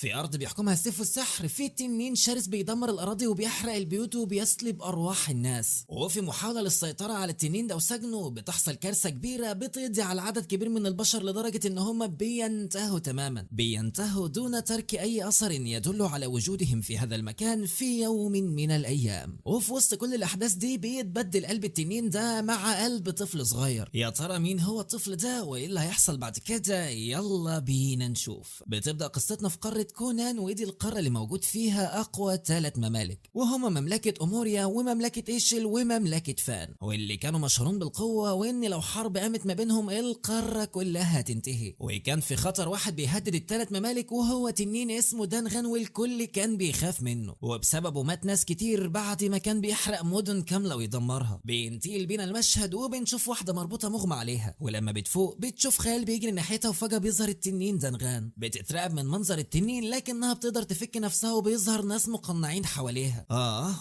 في ارض بيحكمها السيف والسحر، في تنين شرس بيدمر الاراضي وبيحرق البيوت وبيسلب ارواح الناس. وفي محاولة للسيطرة على التنين ده وسجنه بتحصل كارثة كبيرة بتقضي على عدد كبير من البشر لدرجة ان هم بينتهوا تماما، بينتهوا دون ترك اي اثر يدل على وجودهم في هذا المكان في يوم من الايام. وفي وسط كل الاحداث دي بيتبدل قلب التنين ده مع قلب طفل صغير. يا ترى مين هو الطفل ده وايه اللي هيحصل بعد كده؟ يلا بينا نشوف. بتبدأ قصتنا في قارة كونان، ودي القارة اللي موجود فيها اقوى 3 ممالك، وهما مملكة أوموريا ومملكة إيشل ومملكة فان، واللي كانوا مشهورين بالقوة، وإن لو حرب قامت ما بينهم القارة كلها هتنتهي. وكان في خطر واحد بيهدد ال3 ممالك وهو تنين اسمه دانغان، والكل كان بيخاف منه، وبسببه مات ناس كتير بعد ما كان بيحرق مدن كاملة ويدمرها. بينتقل بينا المشهد وبنشوف واحدة مربوطة مغمى عليها، ولما بتفوق بتشوف خيال بيجري ناحيتها، وفجأة بيظهر التنين دانغان. بتترعب من منظر التنين لكنها بتقدر تفك نفسها، وبيظهر ناس مقنعين حواليها.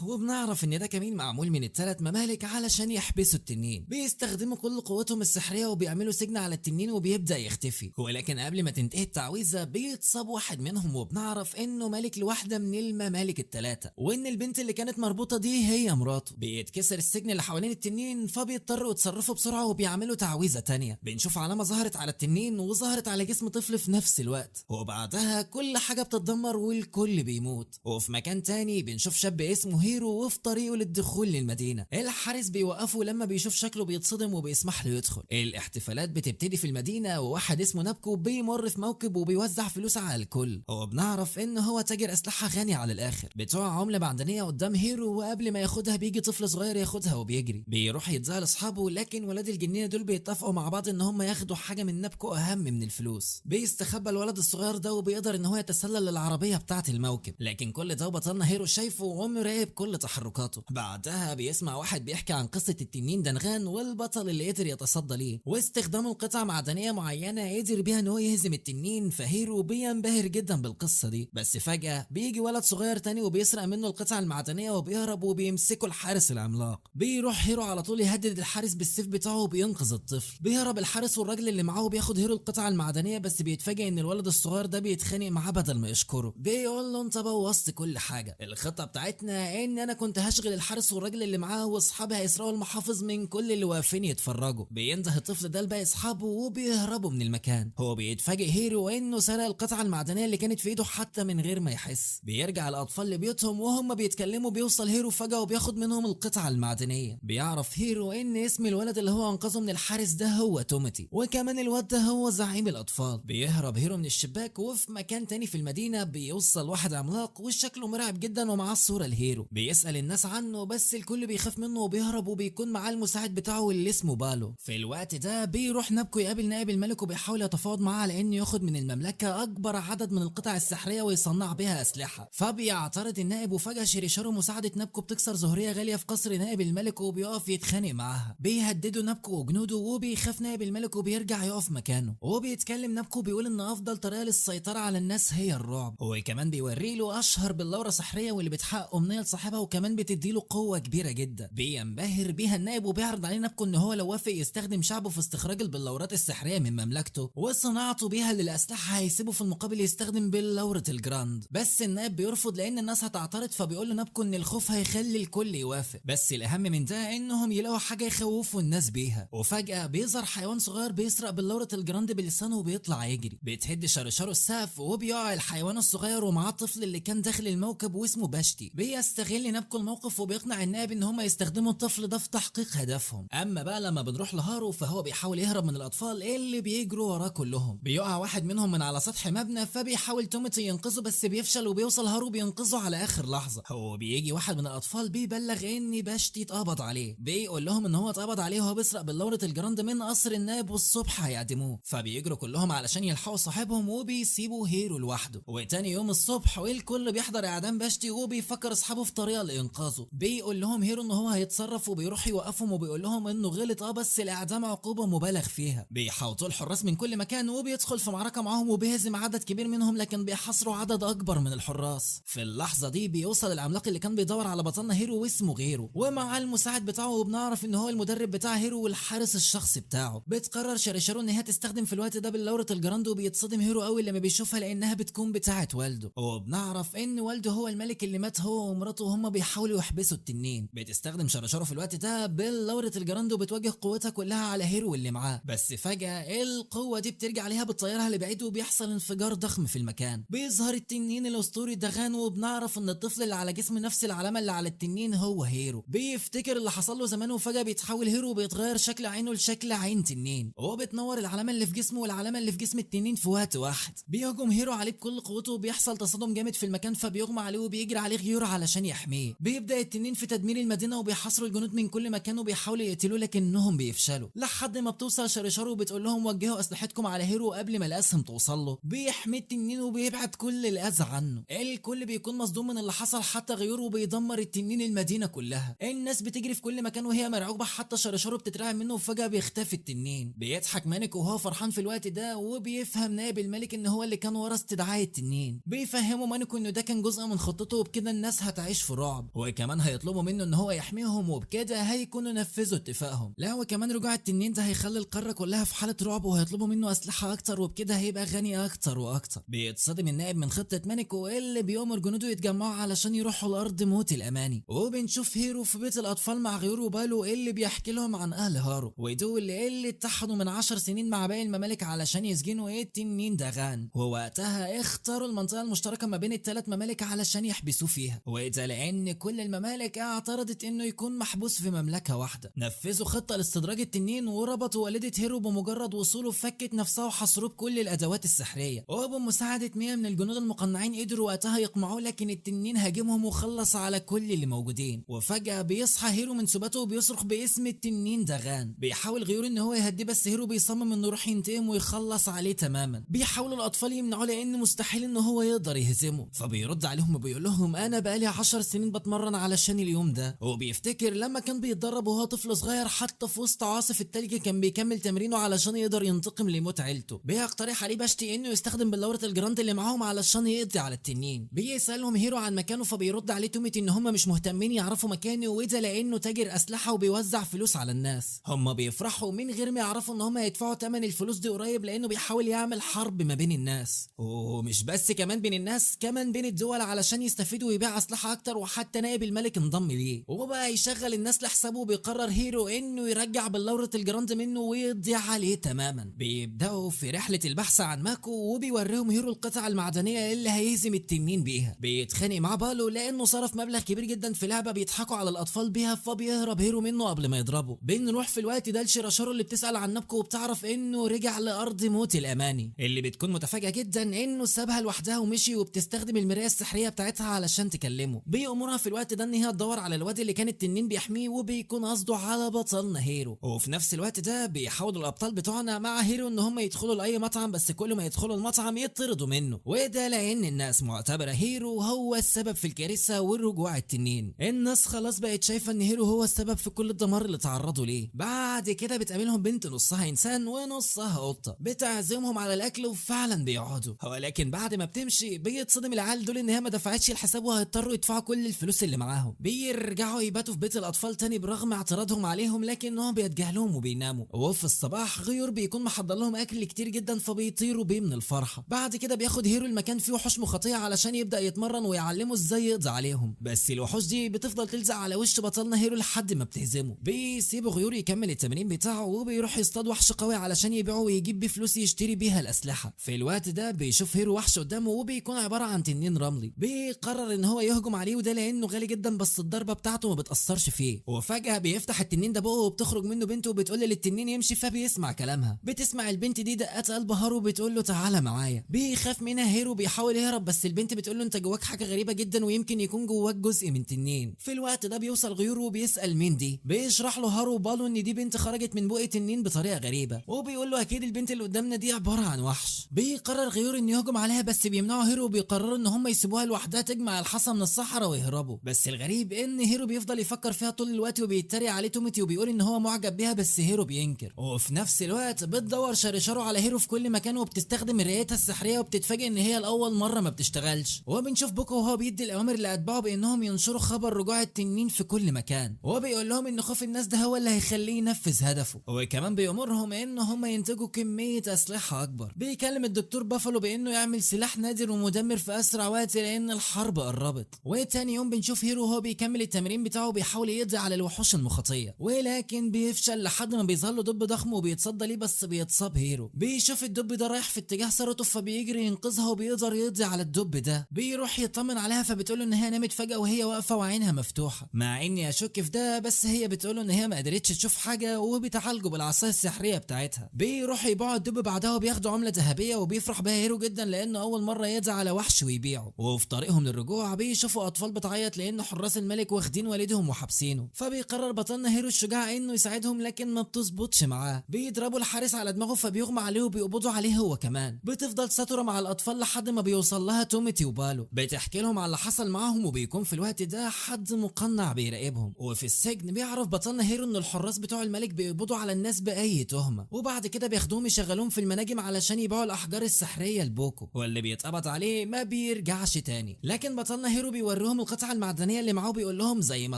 وبنعرف ان ده كمين معمول من ال3 ممالك علشان يحبسوا التنين. بيستخدموا كل قوتهم السحرية وبيعملوا سجن على التنين وبيبدأ يختفي. ولكن قبل ما تنتهي التعويذة بيتصاب واحد منهم، وبنعرف انه ملك لواحدة من الممالك ال3، وان البنت اللي كانت مربوطة دي هي مراته. بيتكسر السجن اللي حوالين التنين، فبيضطروا يتصرفوا بسرعة وبيعملوا تعويذة تانية. بنشوف علامة ظهرت على التنين وظهرت على جسم طفل في نفس الوقت، وبعدها كل حاجة بتتدمر والكل بيموت. وفي مكان تاني بنشوف شاب اسمه هيرو وفي طريقه للدخول للمدينة. الحارس بيوقفه لما بيشوف شكله بيتصدم وبيسمح له يدخل. الاحتفالات بتبتدي في المدينة، وواحد اسمه نابكو بيمر في موكب وبيوزع فلوس على الكل، وبنعرف ان هو تاجر اسلحة غني على الاخر. بتوع عملة معدنية قدام هيرو، وقبل ما ياخدها بيجي طفل صغير ياخدها وبيجري، بيروح يديها لاصحابه. لكن ولاد الجنينة دول بيتفقوا مع بعض ان هم ياخدوا حاجة من نابكو اهم من الفلوس. بيستخبى الولد الصغير ده وبيقدر ان هو يتسلل للعربية بتاعة الموكب، لكن كل ده بطلنا هيرو شايفه ومراقب كل تحركاته. بعدها بيسمع واحد بيحكي عن قصة التنين دانغان والبطل اللي قدر يتصدى ليه، واستخدامه لقطع معدنية معينة قدر بيها ان هو يهزم التنين. فهيرو بينبهر جدا بالقصة دي. بس فجأة بيجي ولد صغير تاني وبيسرق منه القطع المعدنية وبيهرب، وبيمسكه الحارس العملاق. بيروح هيرو على طول يهدد الحارس بالسيف بتاعه وبينقذ الطفل. بيهرب الحارس والراجل اللي معاه وبياخد هيرو القطعة المعدنية، بس بيتفاجئ ان الولد الصغير ده بيتخانق معاه بدل ما يشكره، بيقول له انت بوظت كل حاجة. الخطة بتاعتنا ان انا كنت هشغل الحارس والراجل اللي معاه واصحابي هيسرقوا المحافظ من كل اللي واقفين يتفرجوا. بينده الطفل ده لباقي اصحابه وبيهربوا من المكان. هو بيتفاجئ هيرو انه سرق القطعة المعدنية اللي كانت في ايده حتى من غير ما يحس. بيرجع الاطفال لبيوتهم وهم بيتكلموا بيوصل هيرو فجأة وبياخد منهم القطعة المعدنية. بيعرف هيرو ان اسم الولد اللي هو انقذه من الحارس ده هو تومتي، وكمان الواد ده هو زعيم الاطفال. بيهرب هيرو من الشباك، وفي مكان تاني في المدينة بيوصل واحد عملاق وشكله مرعب جدا ومعاه الصورة لهيرو. بيسأل الناس عنه بس الكل بيخاف منه وبيهرب، وبيكون معاه المساعد بتاعه اللي اسمه بالو. في الوقت ده بيروح نابكو يقابل نائب الملك وبيحاول يتفاوض معاه على انه ياخد من المملكة اكبر عدد من القطع السحرية ويصنع بيها اسلحة. فبيعترض النائب، وفجأة شيريشارو مساعدة نابكو بتكسر زهرية غالية في قصر نائب الملك وبيقف يتخانق معاها. بيهددوا نابكو وجنوده، وبيخاف نائب الملك وبيرجع يقف مكانه. وبيتكلم نابكو بيقول ان افضل طريقة للسيطرة على الناس هي الرعب، وكمان بيوري له اشهر بلورة سحرية واللي بتحقق امنية لصاحبها وكمان بتدي له قوة كبيرة جدا. بينبهر بيها النائب وبيعرض عليه نابكو ان هو لو وافق يستخدم شعبه في استخراج البلورات السحرية من مملكته وصناعته بيها للاسلحة هيسيبه في المقابل يستخدم بلورة الجراند. بس النائب بيرفض لان الناس هتعترض، فبيقول له نابكو ان الخوف هيخلي الكل يوافق، بس الاهم من ده انهم يلاقوا حاجة يخوفوا الناس بيها. وفجأة بيظهر حيوان صغير بيسرق بلورة الجراند بلسانه وبيطلع يجري. بيتهد شرشره السقف وبيقع الحيوان الصغير ومعاه الطفل اللي كان داخل الموكب واسمه باشتي. بيستغل نابكو الموقف وبيقنع النائب ان هم يستخدموا الطفل ده في تحقيق هدفهم. اما بقى لما بنروح لهارو فهو بيحاول يهرب من الاطفال اللي بيجروا وراه كلهم. بيقع واحد منهم من على سطح مبنى، فبيحاول تومتي ينقذه بس بيفشل، وبيوصل هارو بينقذه على اخر لحظة. هو بيجي واحد من الاطفال بيبلغ ان باشتي اتقبض عليه، بيقول لهم ان هو اتقبض عليه وهو بيسرق بلورة الجراند من قصر النائب والصبح هيعدموه. فبيجروا كلهم علشان يلحقوا صاحبهم وبيسيبوا هيرو لوحده. وتاني يوم الصبح والكل بيحضر اعدام باشتي وبيفكر اصحابه في طريقه لانقاذه. بيقول لهم هيرو ان هو هيتصرف وبيروح يوقفهم وبيقول لهم انه غلط بس الاعدام عقوبه مبالغ فيها. بيحاوطوا الحراس من كل مكان وبيدخل في معركة معاهم وبيهزم عدد كبير منهم، لكن بيحاصروا عدد اكبر من الحراس. في اللحظة دي بيوصل العملاق اللي كان بيدور على بطلنا هيرو واسمه غيره، ومع المساعد بتاعه، وبنعرف ان هو المدرب بتاع هيرو والحارس الشخصي بتاعه. بتقرر شريشارو ان هي تستخدم في الوقت ده بلورة الجراند، وبيتصدم هيرو قوي لما بيشوفها لانها بتكون بتاعه والده، وبنعرف ان والده هو الملك اللي مات هو ومراته وهم بيحاولوا يحبسوا التنين. بتستخدم شرشارو في الوقت ده بلورة الجراند وبتوجه قوتها كلها على هيرو واللي معاه، بس فجأة القوة دي بترجع عليها بتطيرها لبعيد وبيحصل انفجار ضخم في المكان. بيظهر التنين الاسطوري دغان، وبنعرف ان الطفل اللي على جسم نفس العلامة اللي على التنين هو هيرو. بيفتكر اللي حصل له زمان وفجأة بيتحول هيرو وبيتغير شكل عينه لشكل عين تنين، وبتنور العلامة اللي في جسمه والعلامة اللي في جسم التنين في وقت واحد. بيهجم هيرو عليه بكل قوته وبيحصل تصادم جامد في المكان، فبيغمى عليه وبيجري عليه غيور علشان يحميه. بيبدأ التنين في تدمير المدينة وبيحاصروا الجنود من كل مكان وبيحاولوا يقتلوه لكنهم بيفشلوا، لحد ما بتوصل شرشارو وبتقول لهم وجهوا اسلحتكم على هيرو قبل ما الاسهم توصل له. بيحمي التنين وبيبعد كل الاذى عنه. الكل بيكون مصدوم من اللي حصل، حتى غيور وبيدمر التنين المدينة كلها. الناس بتجري في كل مكان وهي مرعوبه، حتى شرشارو بتترعب منه وفجاة بيختفي التنين. بيضحك مانيكو وهو فرحان في الوقت ده، وبيفهم نائب الملك ان هو اللي كان ورا استدعاء التنين. بيفهموا مانيكو انه ده كان جزء من خطته وبكده الناس هتعيش في رعب، وكمان هيطلبوا منه ان هو يحميهم وبكده هيكونوا نفذوا اتفاقهم. لا وكمان رجوع التنين ده هيخلي القارة كلها في حاله رعب وهيطلبوا منه اسلحة اكتر وبكده هيبقى غني اكتر واكتر. بيتصدم النائب من خطه مانيكو اللي بيأمر جنوده يتجمعوا علشان يروحوا الارض موت الاماني. وبنشوف هيرو في بيت الاطفال مع غيور وبالو اللي بيحكي لهم عن اهل هارو ودول اللي اتحدوا من 10 سنين مع باقي الممالك علشان يسجنوا التنين دغان، ووقتها اختاروا المنطقة المشتركة ما بين الثلاث ممالك علشان يحبسوه فيها، وده لان كل الممالك اعترضت انه يكون محبوس في مملكة واحدة. نفذوا خطه لاستدراج التنين وربطوا والده هيرو بمجرد وصوله فكت نفسها وحصروه بكل الادوات السحريه، وبمساعده 100 من الجنود المقنعين قدروا وقتها يقمعوه، لكن التنين هاجمهم وخلص على كل اللي موجودين. وفجاة بيصحى هيرو من سباته وبيصرخ باسم التنين دغان. بيحاول غيور ان هو يهديه بس هيرو بيصمم انه يروح ينتقم ويخلص عليه تماما. بيحاولوا الاطفال يمنعوه لان مستحيل ان هو يقدر يهزمه، فبيرد عليهم وبيقول لهم انا بقالي 10 سنين بتمرن علشان اليوم ده. وبيفتكر لما كان بيتدرب وهو طفل صغير حتى في وسط عاصف التلج كان بيكمل تمرينه علشان يقدر ينتقم لموت عيلته. بيقترح عليه باشتي انه يستخدم بلورة الجراند اللي معاهم علشان يقضي على التنين. بيسالهم هيرو عن مكانه فبيرد عليه توميتي ان هم مش مهتمين يعرفوا مكانه، وده لانه تاجر اسلحة وبيوزع فلوس على الناس. هم بيفرحوا من غير ما يعرفوا ان هم هيدفعوا ثمن الفلوس دي قريب، لانه بيحاول يعمل حرب ما بين الناس، ومش بس كمان بين الناس، كمان بين الدول علشان يستفيدوا ويبيع اسلحة اكتر. وحتى نائب الملك انضم ليه وبقى يشغل الناس لحسابه. وبيقرر هيرو انه يرجع بلورة الجراند منه ويقضي عليه تماما. بيبداوا في رحله البحث عن ماكو وبيوريهم هيرو القطع المعدنية اللي هيهزم التنين بيها. بيتخانق مع بالو لانه صرف مبلغ كبير جدا في لعبه بيضحكوا على الاطفال بيها، فبيهرب هيرو منه قبل ما يضربه. بنروح في الوقت ده لشيراشارو اللي بتسال عن نابكو وبتعرف انه رجع لارض موت الاماني، اللي بتكون متفاجئه جدا انه سابها لوحدها ومشي، وبتستخدم المراية السحريه بتاعتها علشان تكلمه. بيأمرها في الوقت ده ان هي تدور على الواد اللي كان التنين بيحميه، وبيكون قصده على بطلنا هيرو. وفي نفس الوقت ده بيحاولوا الابطال بتوعنا مع هيرو ان هم يدخلوا لاي مطعم، بس كل ما يدخلوا المطعم يطردوا منه، وده لان الناس معتبره هيرو هو السبب في الكارثة والرجوع التنين. الناس خلاص بقت شايفه ان هيرو هو السبب في كل الدمار اللي تعرضوا ليه. بعد كده بتقابلهم بنت نصها انسان ونصها قطة، بتعزمهم على الاكل وفعلا بيقعدوا، ولكن بعد ما بتمشي بيتصدم العيال دول ان هي ما دفعتش الحساب وهيضطروا يدفعوا كل الفلوس اللي معاهم. بيرجعوا يباتوا في بيت الاطفال تاني برغم اعتراضهم عليهم، لكنهم بيتجاهلوهم وبيناموا. وفي الصباح غيور بيكون محضر لهم اكل كتير جدا فبيطيروا بيه من الفرحة. بعد كده بياخد هيرو المكان فيه وحوش مخاطيه علشان يبدا يتمرن ويعلمه ازاي يقضي عليهم، بس الوحوش دي بتفضل تلزق على وش بطلنا هيرو لحد ما بتهزمه. بيسيبوا غيور يكمل التمرين بتاعه وبيروح يصطاد وحش قوي علشان يبيعه ويجيب بيه فلوس يشتري بيها الاسلحة. في الوقت ده بيشوف هيرو وحش قدامه وبيكون عبارة عن تنين رملي، بيقرر ان هو يهجم عليه وده لانه غالي جدا بس الضربة بتاعته ما بتاثرش فيه. وفجاة بيفتح التنين ده بقه وبتخرج منه بنته وبتقول للتنين يمشي، فبيسمع كلامها. بتسمع البنت دي دقات قلب هارو وبتقول له تعالى معايا. بيخاف منها هيرو بيحاول يهرب بس البنت بتقول له انت جواك حاجة غريبة جدا ويمكن يكون جواك جزء من تنين. في الوقت ده بيوصل غيور وبيسال مين دي، بيشرح له هارو وبالو ان دي بنت خرجت من بق تنين بطريقة غريبة، وبيقول له اكيد البنت اللي قدامنا دي عبارة عن وحش. بيقرر غيور ان يهجم عليها بس بيمنعه هيرو وبيقرروا ان هم يسيبوها لوحدها تجمع الحصى من الصحراء ويهربوا. بس الغريب ان هيرو بيفضل يفكر فيها طول الوقت وبيتريق عليه توميتي وبيقول ان هو معجب بيها بس هيرو بينكر. وفي نفس الوقت بتدور شاريشارو على هيرو في كل مكان وبتستخدم مرايتها السحريه وبتتفاجئ ان هي لاول مرة ما بتشتغلش. وبنشوف بوكو وهو بيدي الاوامر لاتباعه بانهم ينشروا خبر رجوع التنين في كل مكان، وبيقول لهم ان خوف الناس ده هو اللي هيخليه ينفذ هدفه، وكمان بيأمرهم ان هم ينتجوا كمية اسلحة اكبر. بيكلم الدكتور بافالو بانه منه يعمل سلاح نادر ومدمر في اسرع وقت لان الحرب قربت. وتاني يوم بنشوف هيرو وهو بيكمل التمرين بتاعه بيحاول يقضي على الوحوش المخاطيه، ولكن بيفشل لحد ما بيظهر له دب ضخم وبيتصدى ليه، بس بيتصاب هيرو. بيشوف الدب ده رايح في اتجاه سارتو فبيجري ينقذها وبيقدر يقضي على الدب ده. بيروح يطمن عليها فبتقول له ان هي نامت فجأة وهي واقفة وعينها مفتوحة، مع اني اشك في ده، بس هي بتقول له ان هي ما قدرتش تشوف حاجة وبتعالجه بالعصايه السحريه بتاعتها. بيروح يبيعوا الدب بعدها وبياخدوا عمله ذهبية وبيفرح بها هيرو جدا لانه اول مرة يقضي على وحش ويبيعه. وفي طريقهم للرجوع بيشوفوا اطفال بتعيط لان حراس الملك واخدين والدهم وحابسينه، فبيقرر بطلنا هيرو الشجاع انه يساعدهم، لكن ما بتظبطش معاه. بيضربوا الحارس على دماغه فبيغمى عليه وبيقبضوا عليه هو كمان. بتفضل ساتورا مع الاطفال لحد ما بيوصل لها توميتي وبالو، بتحكي لهم على اللي حصل معاهم، وبيكون في الوقت ده حد مقنع بيراقبهم. وفي السجن بيعرف بطلنا هيرو ان الحراس بتوع الملك بيقبضوا على الناس باي تهمه، وبعد كده بياخدوهم يشغلوهم في المناجم علشان يبيعوا الاحجار السحريه لبوكو، واللي بيتقبض عليه ما بيرجعش تاني. لكن بطلنا هيرو بيوريهم القطعة المعدنية اللي معاه بيقول لهم زي ما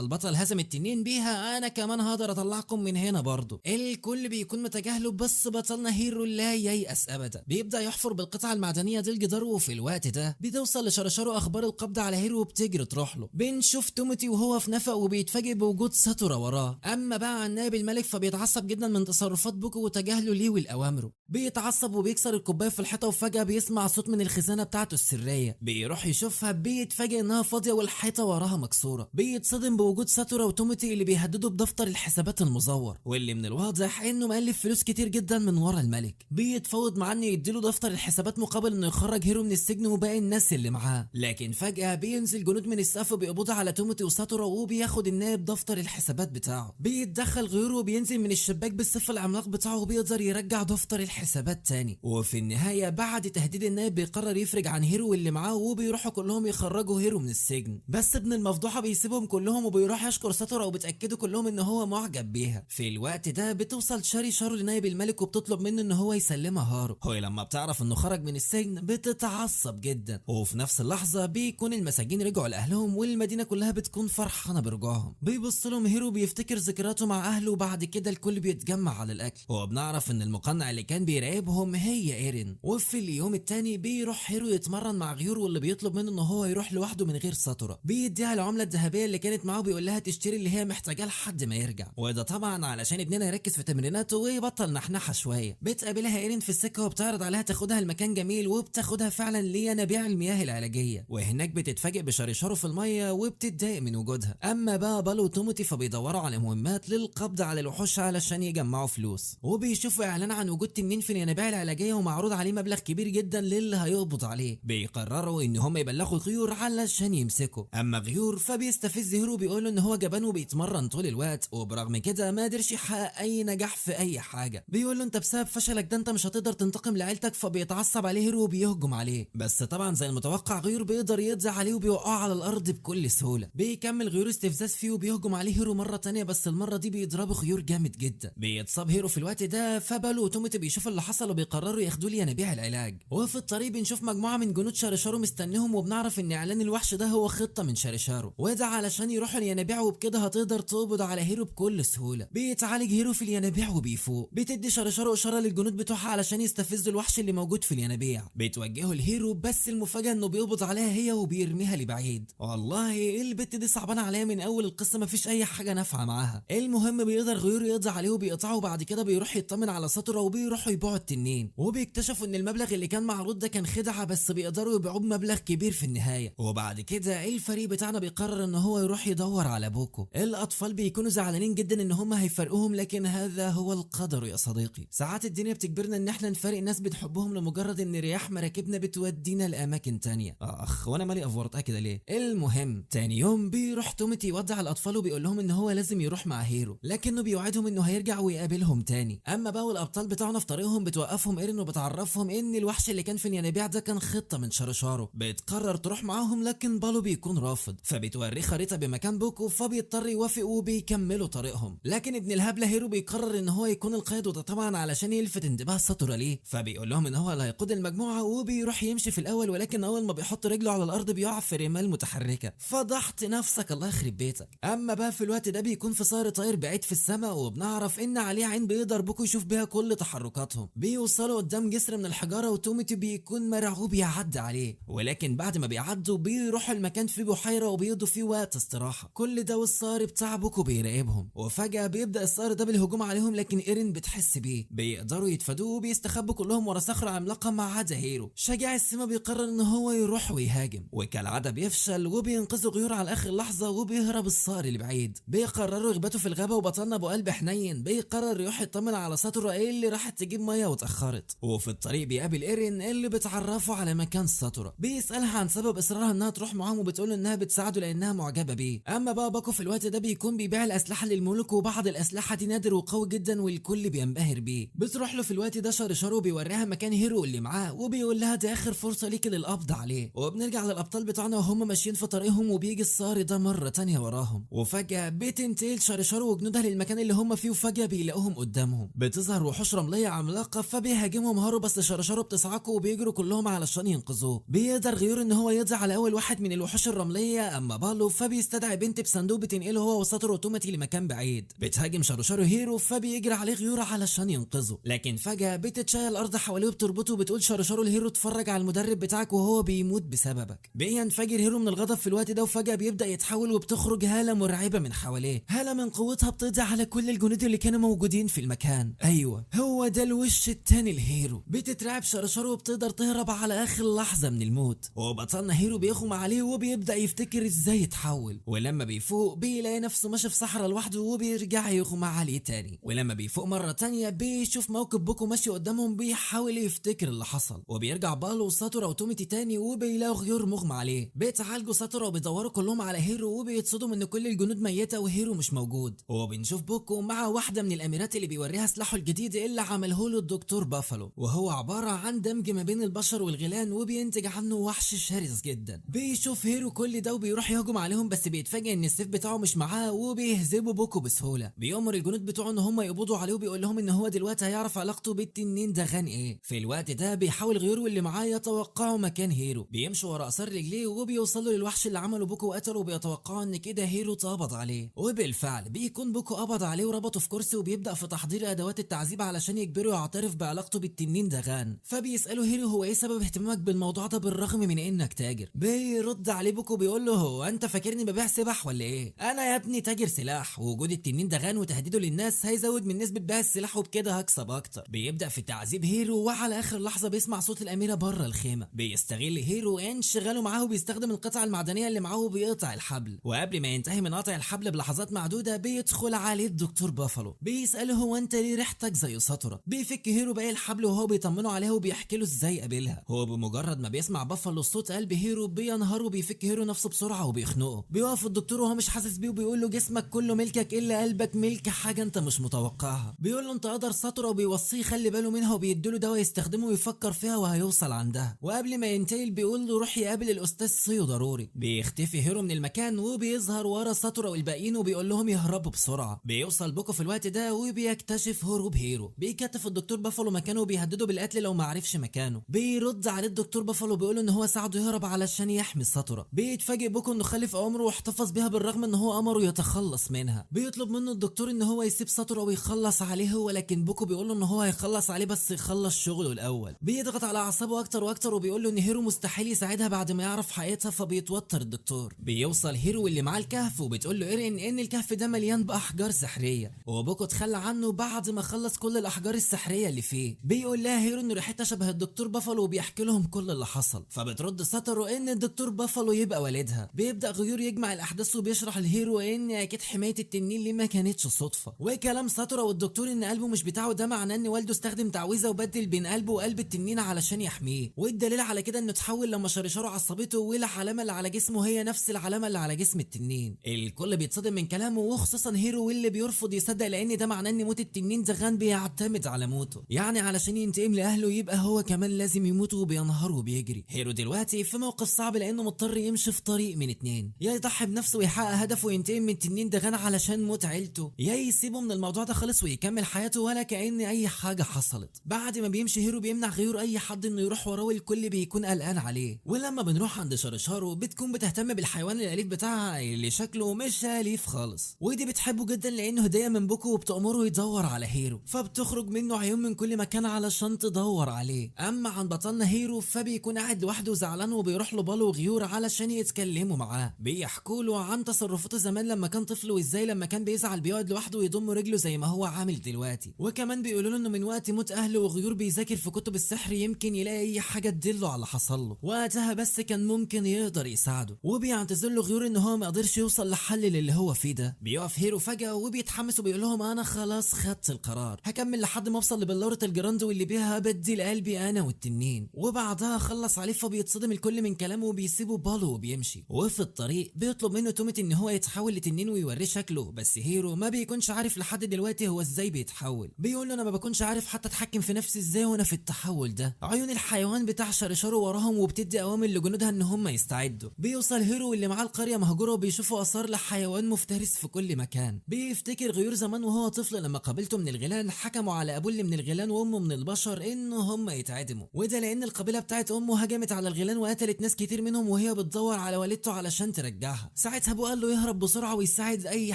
البطل هزم التنين بيها انا كمان هقدر اطلعكم من هنا برضه. الكل بيكون متجاهله، بس بطلنا هيرو لا ييأس ابدا، بيبدا يحفر بالقطعه المعدنية دي الجدار. وفي الوقت ده بتوصل لشرشارو اخبار القبض على هيرو وبتجري تروح له. بنشوف توميتي وهو في نفق وبيتفاجئ بوجود ساتورا وراه. اما بقى عن نائب الملك فبيتعصب جدا من تصرفات بوكو وتجاهله ليه ولاوامره، بيتعصب وبيكسر الكوباية في الحيطة، وفجاة بيسمع صوت من الخزانة بتاعته السرية، بيروح يشوفها بيتفاجئ انها فاضية والحيطه وراها مكسورة. بيتصدم بوجود ساتورا وتوميتي اللي بيهددوا بدفتر الحسابات المزور، واللي من الواضح انه مؤلف فلوس كتير جدا من ورا الملك. بيتفاوض معاه انه يديله دفتر الحسابات مقابل انه يخرج هيرو من السجن وباقي الناس اللي معاه. لكن فجأة بينزل جنود من السقف وبيقبضوا على توميتي وساتورا وبياخد النائب دفتر الحسابات بتاعه. بيتدخل غيره وبينزل من الشباك بالسيف العملاق بتاعه وبيقدر يرجع دفتر الحسابات تاني. وفي النهاية بعد تهديد النائب بيقرر يفرج عن هيرو واللي معاه، وبيروحوا كلهم يخرجوا هيرو من السجن. بس ابن المفضوحة بيسيبهم كلهم وبيروح يشكر ساتورا وبتأكدوا كلهم ان هو معجب بيها. في الوقت ده بتوصل شاري شارو لنائب الملك وبتطلب منه ان هو يسلمها هارو. هو لما بتعرف انه خرج من السجن بتتعصب جدا، وفي نفس اللحظة بيكون المساجين رجعوا لاهلهم والمدينة كلها بتكون فرحانة برجوعهم. بيبص لهم هيرو بيفتكر ذكرياته مع اهله، وبعد كده الكل بيتجمع على الاكل، وبنعرف ان المقنع اللي كان بيراقبهم هي ايرين. وفي اليوم التاني بيروح هيرو يتمرن مع غيور، واللي بيطلب منه ان هو يروح لوحده من غير ساتورا. بيديها العملة الذهبية اللي كانت معاه وبيقول لها تشتري اللي هي محتاجاه لحد ما يرجع، وده طبعا علشان ابننا يركز في تمريناته ويبطل نحنحه شوية. بتقابلها ايرين في السكة وبتعرض عليها تاخدها لمكان جميل، وبتاخدها فعلا لينابيع المياه العلاجية، وهناك بتتفاجئ بشاريشارو في المية وبتتضايق من وجودها. اما بقى بالو وتوموتي فبيدوروا على مهمات للقبض على الوحوش علشان يجمعوا فلوس، وبيشوفوا اعلان عن وجود تنين في الينابيع العلاجية ومعروض عليه مبلغ كبير جدا للي هيقبض عليه. بيقرروا ان هم يبلغوا غيور علشان يمسكوا. اما غيور فبيستفز هيرو بيقول ان هو جبان وبيتمرن طول الوقت، وبرغم كده ما قدرش يحقق اي نجاح في اي حاجة. بيقول له انت بسبب فشلك ده انت مش هتقدر تنتقم لعيلتك، فبيتعصب عليه هيرو وبيهجم عليه، بس طبعا زي المتوقع غيور بيقدر يقضي عليه وبيوقعه على الارض بكل سهولة. بيكمل غيور استفزاز فيه وبيهجم عليه هيرو مرة تانية، بس المرة دي بيضربه غيور جامد جدا. بيتصاب هيرو في الوقت ده، فبالو وتوميتي بيشوفوا اللي حصل وبيقرروا ياخدوه لينابيع العلاج. وفي الطريق بنشوف مجموعة من جنود شاريشارو مستنيهم، وبنعرف ان اعلان الوحش ده هو خطه من شاريشارو، وده علشان يروحوا الينابيع وبكده هتقدر تقبض على هيرو بكل سهولة. بيتعالج هيرو في الينابيع وبيفوق. بتدي شاريشارو اشارة للجنود بتوعها علشان يستفزوا الوحش اللي موجود في الينابيع. بتوجهه لهيرو، بس المفاجاة انه بيقبض عليها هي وبيرميها لبعيد. والله البت دي صعبانه عليا من اول القصة، مفيش اي حاجة نافعة معاها. المهم بيقدر غيور يقضي عليه وبيقطعه، وبعد كده بيروح يطمن على ساتورا وبيروحوا يبيعوا التنين، وبيكتشفوا ان المبلغ اللي كان معروض ده كان خدعه، بس بيقدروا يبيعوه بمبلغ كبير في النهاية. وبعد كده الفريق بتاعنا بيقرر ان هو يروح يدور على بوكو. الاطفال بيكونوا زعلانين جدا ان هم هيفرقوهم، لكن هذا هو القدر يا صديقي. ساعات الدنيا بتجبرنا ان احنا نفارق ناس بنحبهم لمجرد ان رياح مراكبنا بتودينا لاماكن تانية. اخ وانا مالي افورتها كده ليه؟ المهم تاني يوم بيروح توميتي يودع الاطفال وبيقول لهم ان هو لازم يروح مع هيرو، لكنه بيوعدهم انه هيرجع ويقابلهم تاني. اما بقى والابطال بتاعنا في طريقهم بتوقفهم ايرين وبتعرفهم ان الوحش اللي كان في الينابيع ده كان خطه من شاريشارو. بتقرر تروح معاهم، لكن بالو بيكون رافض، فبتوريه خريطة بمكان بوكو، فبيضطر يوافق وبيكملوا طريقهم. لكن ابن الهبلة هيرو بيقرر ان هو يكون القائد، وده طبعا علشان يلفت انتباه ساتورا ليه، فبيقول لهم ان هو اللي هيقود المجموعة، وبيروح يمشي في الاول، ولكن اول ما بيحط رجله على الارض بيقع في رمال متحركة. فضحت نفسك الله يخرب بيتك. اما بقى في الوقت ده بيكون في صقر طاير بعيد في السماء، وبنعرف ان عليه عين بيقدر بوكو يشوف بيها كل تحركاتهم. بيوصلوا قدام جسر من الحجارة، وتوميتي بيكون مرعوب يعدي عليه، ولكن بعد ما بيعدوا بيروحوا المكان فيه بحيرة وبيقضوا فيه وقت استراحة. كل ده والصقر بتاع بوكو بيراقبهم، وفجاة بيبدا الصقر ده بالهجوم عليهم، لكن ايرين بتحس بيه، بيقدروا يتفادوه وبيستخبوا كلهم ورا صخرة عملاقة ما عدا هيرو. شجاع السما بيقرر ان هو يروح ويهاجم، وكالعادة بيفشل وبينقذوا غيور على اخر لحظة وبيهرب الصقر لبعيد. بيقرروا يغبطوا في الغابة، وبطلنا ابو قلب حنين بيقرر يروح يطمن على ساتورا اللي راحت تجيب مية واتاخرت. وفي الطريق بيقابل ايرين اللي بتعرفه على مكان ساتورا، بيسالها عن سبب اصرارها انها تروح معاهم وبتقول انها بتساعده لانها معجبه بيه. اما بقى باكو في الوقت ده بيكون بيبيع الاسلحة للملوك، وبعض الاسلحة دي نادر وقوي جدا والكل بينبهر بيه. بتروح له في الوقت ده شارشارو بيوريها مكان هيرو اللي معاه وبيقول لها دي اخر فرصة ليك للقبض عليه. وبنرجع للابطال بتوعنا وهم ماشيين في طريقهم، وبيجي الصقر ده مرة تانية وراهم، وفجاة بتنتقل شارشارو وجنودها للمكان اللي هم فيه، وفجاة بيلاقوهم قدامهم. بتظهر وحوش رمليه عملاقة فبيهاجمهم هارو، بس شارشارو بتصعقه وبيجروا كلهم علشان ينقذوه. بيقدر غيور ان هو يقضي على اول واحد من الوحوش الرملية، اما بالو فبيستدعي بنت بصندوق بتنقله هو وساتورو وتوماتي لمكان بعيد. بتهاجم شارشارو هيرو فبيجري عليه غيور علشان ينقذه، لكن فجاة بتتشال الارض حواليه وبتربطه وبتقول شارشارو لهيرو اتفرج على المدرب بتاعك وهو بيموت بسببك. بينفجر هيرو من الغضب في الوقت ده، وفجاة بيبدا يتحول وبتخرج هاله مرعبة من حواليه، هاله من قوتها بتقضي على كل الجنود اللي كانوا موجودين في المكان. ايوه هو ده الوش التاني لهيرو. بتترعب شارشارو وبتقدر تهرب على اخر لحظة من الموت، وبطلنا هيرو بيغمى عليه وبيبدا يفتكر ازاي يتحول. ولما بيفوق بيلاقي نفسه ماشي في صحراء لوحده وبيرجع يغمى عليه تاني. ولما بيفوق مرة تانية بيشوف موكب بوكو ماشي قدامهم بيحاول يفتكر اللي حصل، وبيرجع بالو وساتورا وتوميتي تاني وبيلاقوا غيور مغمى عليه. بيتعالجوا ساتورا وبيدوروا كلهم على هيرو وبيتصدموا ان كل الجنود ميته وهيرو مش موجود. وبنشوف بوكو مع واحدة من الاميرات اللي بيوريها سلاحه الجديد اللي عمله له الدكتور بافالو، وهو عبارة عن دمج ما بين البشر والغيلان وبينتج عنه وحش شرس جدا. بيشوف هيرو كل ده وبيروح يهجم عليهم، بس بيتفاجئ ان السيف بتاعه مش معاه وبيهزمه بوكو بسهولة. بيأمر الجنود بتوعه ان هم يقبضوا عليه وبيقول لهم ان هو دلوقتي هيعرف علاقته بالتنين دغان ايه. في الوقت ده بيحاول غيرو اللي معاه يتوقعوا مكان هيرو، بيمشوا ورا اثار رجليه وبيوصلوا للوحش اللي عمله بوكو وقتله، وبيتوقعوا ان كده هيرو اتقبض عليه. وبالفعل بيكون بوكو قبض عليه وربطه في كرسي وبيبدأ في تحضير ادوات التعذيب علشان يجبره يعترف بعلاقته بالتنين دغان. فبيسأله هيرو هو ايه سبب اهتمامك بالموضوع ده بالرغم من انك تاجر؟ بيرد عليه بوكو بيقول له هو انت فاكرني ببيع سبح ولا ايه؟ انا يا ابني تاجر سلاح، ووجود التنين دغان وتهديده للناس هيزود من نسبة بيع السلاح وبكده هكسب اكتر. بيبدأ في تعذيب هيرو، وعلى اخر لحظة بيسمع صوت الاميرة بره الخيمة. بيستغل هيرو انشغاله معاه وبيستخدم القطع المعدنية اللي معاه وبيقطع الحبل. وقبل ما ينتهي من قطع الحبل بلحظات معدودة بيدخل عليه الدكتور بافالو، بيسأله هو انت ليه ريحتك زي ساتورا؟ بيفك هيرو باقي الحبل وهو بيطمنه عليها وبيحكي له ازاي قابلها. هو بمجرد ما بيسمع بافالو صوت قلب هيرو بينهار وبيفك هيرو نفسه بسرعة وبيخنقه. بيقف الدكتور وهو مش حاسس بيه وبيقول له جسمك كله ملكك الا قلبك ملك حاجة انت مش متوقعها. بيقول له انت قدر ساتورا وبيوصيه خلي باله منها وبيديله دواء يستخدمه ويفكر فيها وهيوصل عندها. وقبل ما ينتقل بيقول له روح يقابل الاستاذ سيو ضروري. بيختفي هيرو من المكان وبيظهر ورا ساتورا والباقيين وبيقول لهم يهربوا بسرعة. بيوصل بوكو في الوقت ده وبيكتشف هروب هيرو. بيكتف الدكتور بافالو مكانه وبيهدده بالقتل لو ما عرفش مكانه. بيرد عليه الدكتور بافالو بيقول ان هو ساعده يهرب علشان يحمي ساتورا. بيتفاجئ بوكو انه خالف اوامره واحتفظ بيها بالرغم ان هو امره يتخلص منها. بيطلب منه الدكتور ان هو يسيب ساتورا ويخلص عليه، ولكن بوكو بيقول له ان هو هيخلص عليه بس يخلص شغله الاول. بيضغط على اعصابه اكتر واكتر وبيقول له ان هيرو مستحيل يساعدها بعد ما يعرف حقيقتها، فبيتوتر الدكتور. بيوصل هيرو اللي معاه الكهف وبتقول له ايرين ان الكهف ده مليان باحجار سحريه، وبوكو اتخلى عنه بعد ما خلص كل الاحجار السحريه اللي فيه. بيقول لها هيرو ان ريحتها شبه الدكتور بافالو وبيحكي لهم كل اللي حصل. فبترد ساتورو ان الدكتور بافالو يبقى والدها. بيبدا غيور يجمع الاحداث وبيشرح لهيرو ان اكيد حماية التنين ليه ما كانتش صدفة، وكلام ساتورا والدكتور ان قلبه مش بتاعه ده معناه ان والده استخدم تعويذه وبدل بين قلبه وقلب التنين علشان يحميه، والدليل على كده انه اتحول لما شرشره عصبته والعلامة اللي على جسمه هي نفس العلامة اللي على جسم التنين. الكل بيتصدم من كلامه وخصوصا هيرو واللي بيرفض يصدق لان ده معناه ان موت التنين دغان بيعتمد على موته، يعني علشان ينتقم لاهله يبقى هو كمان لازم يموت، وبينهار وبيجري. هيرو دلوقتي في موقف صعب لانه مضطر يمشي في طريق من اتنين، يا يضحي بنفسه ويحقق هدفه وينتقم من التنين دغان علشان موت عيلته، يا يسيبه من الموضوع ده خالص ويكمل حياته ولا كأن اي حاجة حصلت. بعد ما بيمشي هيرو بيمنع غيره اي حد انه يروح وراه والكل بيكون قلقان عليه. ولما بنروح عند شارشارو بتكون بتهتم بالحيوان الاليف بتاعها اللي شكله مش اليف خالص، ودي بتحبه جدا لانه هديه من بوكو وبتأمره يدور على هيرو، فبتخرج منه عيون من كل مكان علشان تدور عليه. اما اما عن بطلنا هيرو فبيكون قاعد لوحده زعلان، وبيروح له بالو وغيور علشان يتكلموا معاه. بيحكوا له عن تصرفاته زمان لما كان طفل، وازاي لما كان بيزعل بيقعد لوحده ويضم رجله زي ما هو عامل دلوقتي. وكمان بيقولوا له انه من وقت موت اهله وغيور بيذاكر في كتب السحر يمكن يلاقي اي حاجة تدله على حصل له وقتها، بس كان ممكن يقدر يساعده. وبيعتذر له غيور ان هو ما قدرش يوصل لحل للي هو فيه ده. بيقف هيرو فجاة وبيتحمس وبيقول لهم انا خلاص خدت القرار، هكمل لحد ما اوصل لبلوره الجراند واللي بيها بدل قلبي انا والتنين. وبعدها خلص عليه، فبيتصدم الكل من كلامه وبيسيبه بالو وبيمشي. وفي الطريق بيطلب منه تومت ان هو يتحول لتنين ويوريه شكله، بس هيرو ما بيكونش عارف لحد دلوقتي هو ازاي بيتحول. بيقول له انا ما بكونش عارف حتى اتحكم في نفسي ازاي وانا في التحول ده. عيون الحيوان بتاع شرشارو وراهم وبتدي اوامر لجنودها ان هم يستعدوا. بيوصل هيرو واللي معاه القرية مهجورة وبيشوفوا اثار لحيوان مفترس في كل مكان. بيفتكر غيور زمان وهو طفل لما قابلته من الغيلان حكموا على ابوه اللي من الغيلان وامه من البشر ان هم يتعدموا، وده لان القبيلة بتاعت امه هجمت على الغيلان وقتلت ناس كتير منهم وهي بتدور على والدته علشان ترجعها. ساعتها ابوه قال له يهرب بسرعة ويساعد اي